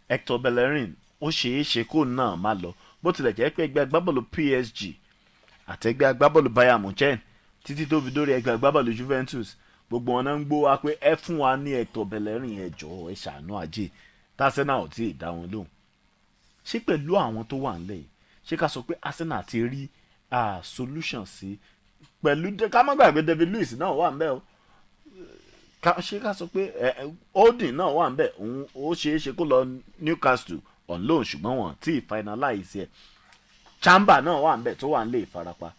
Hector Bellerin, ó ṣeé ṣe kó náà má lọ, bó tilẹ̀ jẹ́ pé ẹgbẹ́ agbábọ́ọ̀lù PSG àtẹgbẹ́ agbábọ́ọ̀lù Bayern Munchen títí tó fi dórí ẹgbẹ́ agbábọ́ọ̀lù Juventus, gbogbo wọn náà ń gbó wa pé ẹ fún wa ní Hector Bellerin, ẹ jọ̀ọ́, ẹ ṣàánú ajé. Arsenal ò tí ì dá wọn lóhùn. Ṣé pẹ̀lú àwọn tó wà nílẹ̀ yìí, ṣé ká sọ pé Arsenal ti rí solution sí pẹ̀lú ká má gbàgbé David Luiz náà wà ńbẹ̀ o? Ṣé ká sọ pé Holding náà wà ńbẹ̀, òun ó ṣeé ṣe kó lọ Newcastle on loan, ṣùgbọ́n wọn tí ì finalize ẹ̀. Chamber náà wà ńbẹ̀ tó wà nílé ìfarapa.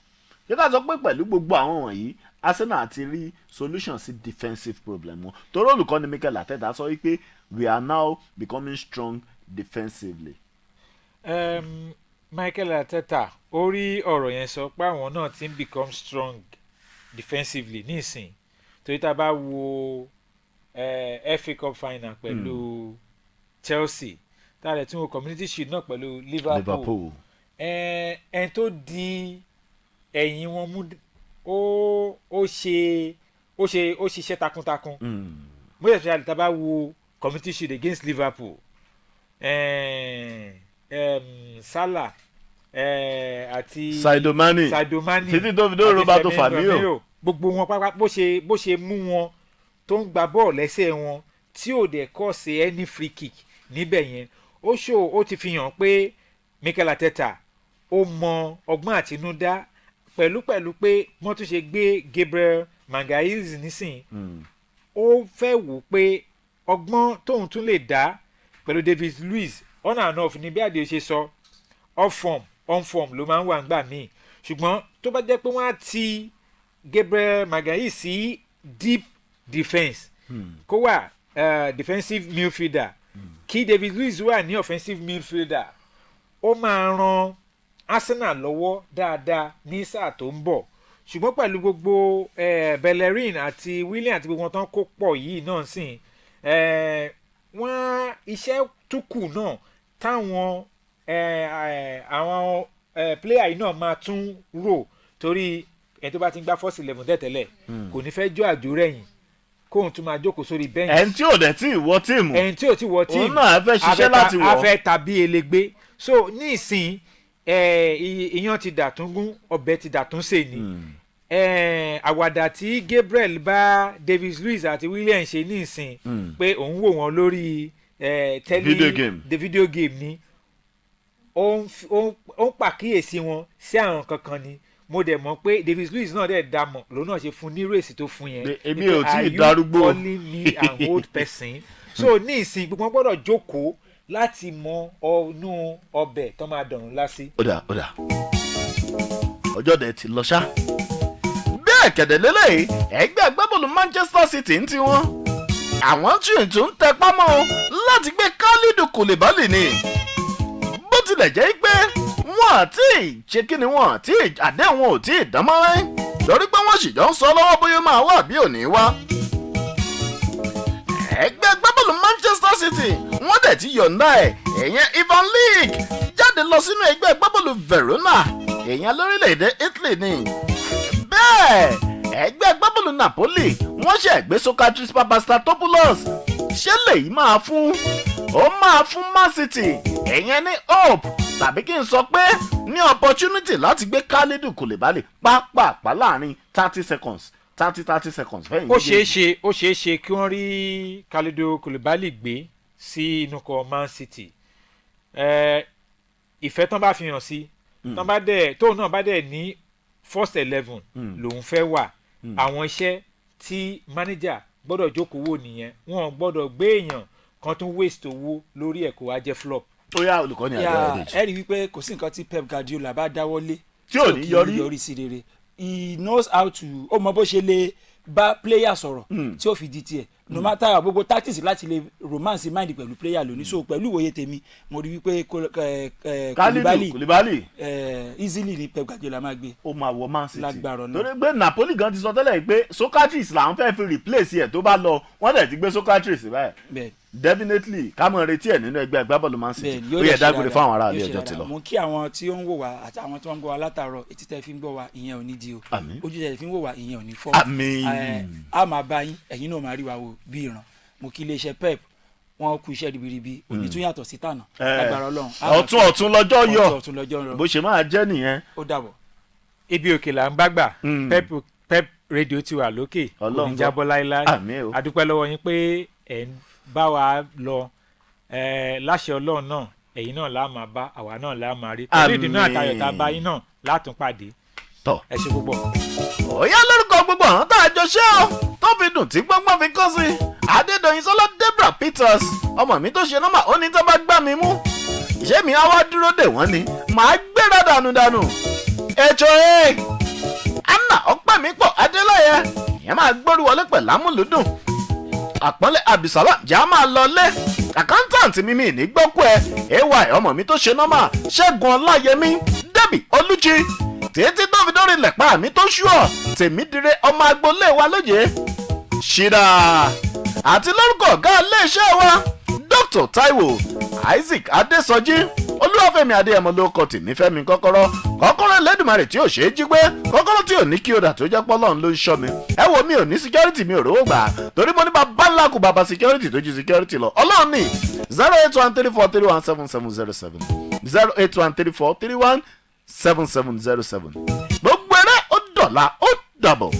Ṣé ká sọ pé pẹ̀lú gbogbo àwọn wọ̀nyí, Arsenal ti rí solution sí defensive problem wọn? Torí olùkọ́ni Mikel Arteta sọ wípé we are now becoming strong defensively. Mikel Arteta, ó rí ọ̀rọ̀ yẹn sọ pé àwọn náà ti ń become strong defensively nísìn, torí tá a bá wo FA Cup final pẹ̀lú Chelsea, tá a lè tún wo Community Shield náà pẹ̀lú Liverpool, Liverpool. Ẹn tó di ẹ̀yìn wọn mú, ó ṣe ó ṣiṣẹ́ takuntakun. Mo yẹ fi tá a bá wo Community Shield against Liverpool, Salah àti Sadio Mane. Sadio Mane títí tó fi dórí àti Roberto Firmino. Firmino. Gbogbo wọn pápá, bó ṣe mú wọn tó ń gba bọ́ọ̀lù lẹ́sẹ̀ wọn tí ò dẹ̀ kọ́ sí any free kick níbẹ̀ yẹn, ó ṣò ó ti fi hàn pé Mikel Arteta, ó mọ ọgbọ́n àtinúdá pẹ̀lú pé wọ́n tún ṣe gbé Gabriel Magalhaes nísìn. Ó fẹ́ wò pé ọgbọ́n tóun tún lè dá pẹ̀lú David Luiz, on and off ní bí Àdìo ṣe sọ, off form, on form ló máa ń wà ńgbà míì, ṣùgbọ́n tó bá jẹ́ pé wọ́n á ti Gabriel Magalhaes sí deep defence, kó wà defensive midfielder, kí David Luiz wà ní offensive midfielder, ó máa ran Arsenal lọ́wọ́ dáadáa ní sáà tó ń bọ̀. Ṣùgbọ́n pẹ̀lú gbogbo Bellerin àti William àti gbogbo wọn tán kó pọ̀ yìí náà sìn, wọ́n iṣẹ́ túkù náà táwọn àwọn player yìí náà máa tún rò, torí ẹni tó bá ti ń gbá first 11 tẹ́tẹ́lẹ̀ kò ní fẹ́ jó àjò rẹ̀yìn kóun tún máa jókòó sórí bench. Ẹni tí ò dẹ̀ tí ì wọ team. Ẹni tí ò tí wọ team. Òun náà fẹ́ ṣiṣẹ́ láti wọ̀. A fẹ́ tàbí elégbé. So ní ìsìn, iyán ti dàtún gún, ọbẹ̀ ti dàtún sè ni. Àwàdà tí Gabriel bá David Luiz àti William ṣe ní ìsìn pé òun wò wọ́n lórí tẹ́lí Video game. The video game ni, ó ń pàkíyèsí wọn sí àwọn kankan ni. Mo dẹ̀ mọ̀ pé David Luiz náà dẹ̀ dá mọ̀, lòun náà ṣe fún ní race tó fún yẹn. Pé èmi ò tí ì darúgbó. Are you calling me an old person? So ní ìsìn, gbogbo wọn gbọ́dọ̀ jókòó láti mọ ọnú ọbẹ̀ tó máa dọ̀rùn lásì. Ó dà, ó dà, ọjọ́ dẹ̀ ti lọ ṣá. Bẹ́ẹ̀ kẹ̀dẹ̀ lélẹ́yìí, ẹgbẹ́ agbábọ́ọ̀lù Manchester City ń tiwọn, àwọn tí ì tún tẹpá mọ́ o láti gbé Kalidou Koulibaly ni, bó tilẹ̀ jẹ́ pé wọ́n àti ṣe kí ni, wọ́n àti àdéhùn ò tí ì dánmọ́rẹ́, lórí pé wọ́n sì jọ ń sọ lọ́wọ́ bóyá ó máa wà bí ò ní wá. Ẹgbẹ́ agbábọ́ọ̀lù Manchester City, wọ́n dẹ̀ ti yọ̀ǹda ẹ̀, ìyẹn Ivan League, jáde lọ sínú ẹgbẹ́ agbábọ́ọ̀lù Verona, ìyẹn lórílẹ̀‐èdè Italy ni. Bẹ́ẹ̀ ẹgbẹ́ agbábọ́ọ̀lù Napoli, wọ́n ṣe gbé Socrates Papastatopoulos. Ṣé lèyí máa fún ó máa fún Man City, ìyẹn ní hope, tàbí kí n sọ pé ní opportunity láti gbé Kalidou Koulibaly pápápá láàrin 30 seconds, 30 seconds fẹ́yìn Ó ṣeé ṣe, ó ṣeé ṣe kí wọ́n rí Kalidou Koulibaly gbé sí inú kọ Man City. Ìfẹ́ tán bá fi hàn sí tán bá dẹ̀ tóun náà bá dẹ̀ ní first 11 lòun fẹ́ wà, àwọn iṣẹ́ tí manager gbọ́dọ̀ jókòó wò nìyẹn. Wọn gbọ́dọ̀ gbé èèyàn kan tún waste owó lórí ẹ̀ kó wá jẹ́ flop. Ó yá, olùkọ́ni àgbà ẹ̀dẹ̀jì. Ẹ rí i wípé kò sí nǹkan tí Pep Guardiola bá dáwọ́ lé tí ò ní kì í yọrí. Yọrí sí rere. He knows how to, ó mọ bó ṣe lè bá player sọ̀rọ̀ tí ó fi di tiẹ̀, no matter gbogbo tactics láti lè romance mind pẹ̀lú player lónìí. So pẹ̀lú ìwòye tèmi, mo rí wípé Kalidou Koulibaly Koulibaly easily ni Pep Guardiola máa gbé. Ó máa wọ Man City. Lágbára Ọlọ́run. Torí pé Napoli gan ti sọ tẹ́lẹ̀ pé Socrates làwọn fẹ́ fi replace ẹ̀ tó bá lọ. Wọ́n dẹ̀ ti gbé Socrates báyìí. Bẹ́ẹ̀. Definitely, ká mọ̀ retí ẹ̀ nínú ẹgbẹ́ agbábọ́ọ̀lù Man City. Bẹ́ẹ̀ni, Ó yóò yẹ dẹ̀ ṣe dágbére dáadáa, fáwọn aráàlú, yóò ṣe ọjọ́ ti dáadáa. lọ. Mo kí àwọn tí ó ń wò wá àti àwọn tí wọ́n ń gbọ́ wa látàárọ̀. Etí tẹ́ fi ń gbọ́ wa, ìyẹn ò ní di o. Àmín. Ojú tẹ́ fi ń wò wá, ìyẹn ò ní fọ́. Àmín. A máa bá yín, ẹ̀yin náà máa rí wa wò bí ìran. Mo kí iléeṣẹ́ Pep, wọn kú iṣẹ́ ribiribi. Òní tún yàtọ̀ sí tànà, lágbára Ọlọ́run. Ọ̀tún ọ̀tún lọ́jọ́ yọ. Ọ̀tún ọ̀tún lọ́jọ́ yọ. Bó ṣe máa jẹ́ nìyẹn. Ó dàbọ̀. Ibi òkè là ń gbàgbà. Pep Radio ti wà lókè, kò Ọlọ́run ní gbọ́. jábọ́ láéláé. Àmín o. A dúpẹ́ lọ́wọ́ yín pé ẹ̀ ń bá wa lọ. Láṣẹ Ọlọ́run náà, ẹ̀yin náà lá máa bá, àwa náà lá máa rí pẹ̀lú ìdùnnú Àmín. àtayọ̀ tá a bá yín náà látún pàdé. Tọ̀. Ẹ ṣe púpọ̀. Òyà, lórúkọ gbogbo àwọn tá a jọ ṣe ọ tó fi dùn tí gbọ́ngbọ́n fi kọ́ sí, Adédọ̀yìn Sọlá, Debra Peters, ọmọ mi tó ṣe nọ́mbà, ó ní tó bá gbá mi mú, ṣé mi á wá dúró dè wọ́n ni? Màá gbéra dànù dànù. Ètò ẹ̀ Anna Ọpẹ́mípọ̀ Adélọ́yẹ, ìyẹn máa gbórí wọlé pẹ̀lú amúlùdùn àpọ́nlé. Abdulsalam jẹ́ á máa lọ lé. Accountant mi ní gbọ́kú ẹ̀, ay ọmọ mi tó ṣe nọ́mà, Ṣẹ́gun Ọláyẹmí, Débì Olúchi, títí tó fi dórí lẹ̀pá mi tó ṣú ọ̀, Tèmídire, ọmọ agboolé wa lóye ṣídà, àti lórúkọ ọ̀gá iléeṣẹ́ wa, Dr Taiwo Isaac Adésọjí, Olúwàfẹ́mi Adéyẹmọ ló kọ tèmi. Fẹ́mi Kọ́kọ́rọ́, kọ́kọ́rọ́ Ẹlẹ́dùmarè tí ò ṣeé jí gbé, kọ́kọ́rọ́ tí ò ní kí o dà, tó jẹ́ pọ́lọ́run ló ń ṣọ́ mi. Ẹ wo, mi ò ní security, mi ò rówó gbà á, torí mo ní bàbá ńlá kù bàbá security tó ju security lọ, Ọlọ́run ní. 08134317707, 08134317707. Gbogbo eré, ó dọ̀la, ó dàbọ̀.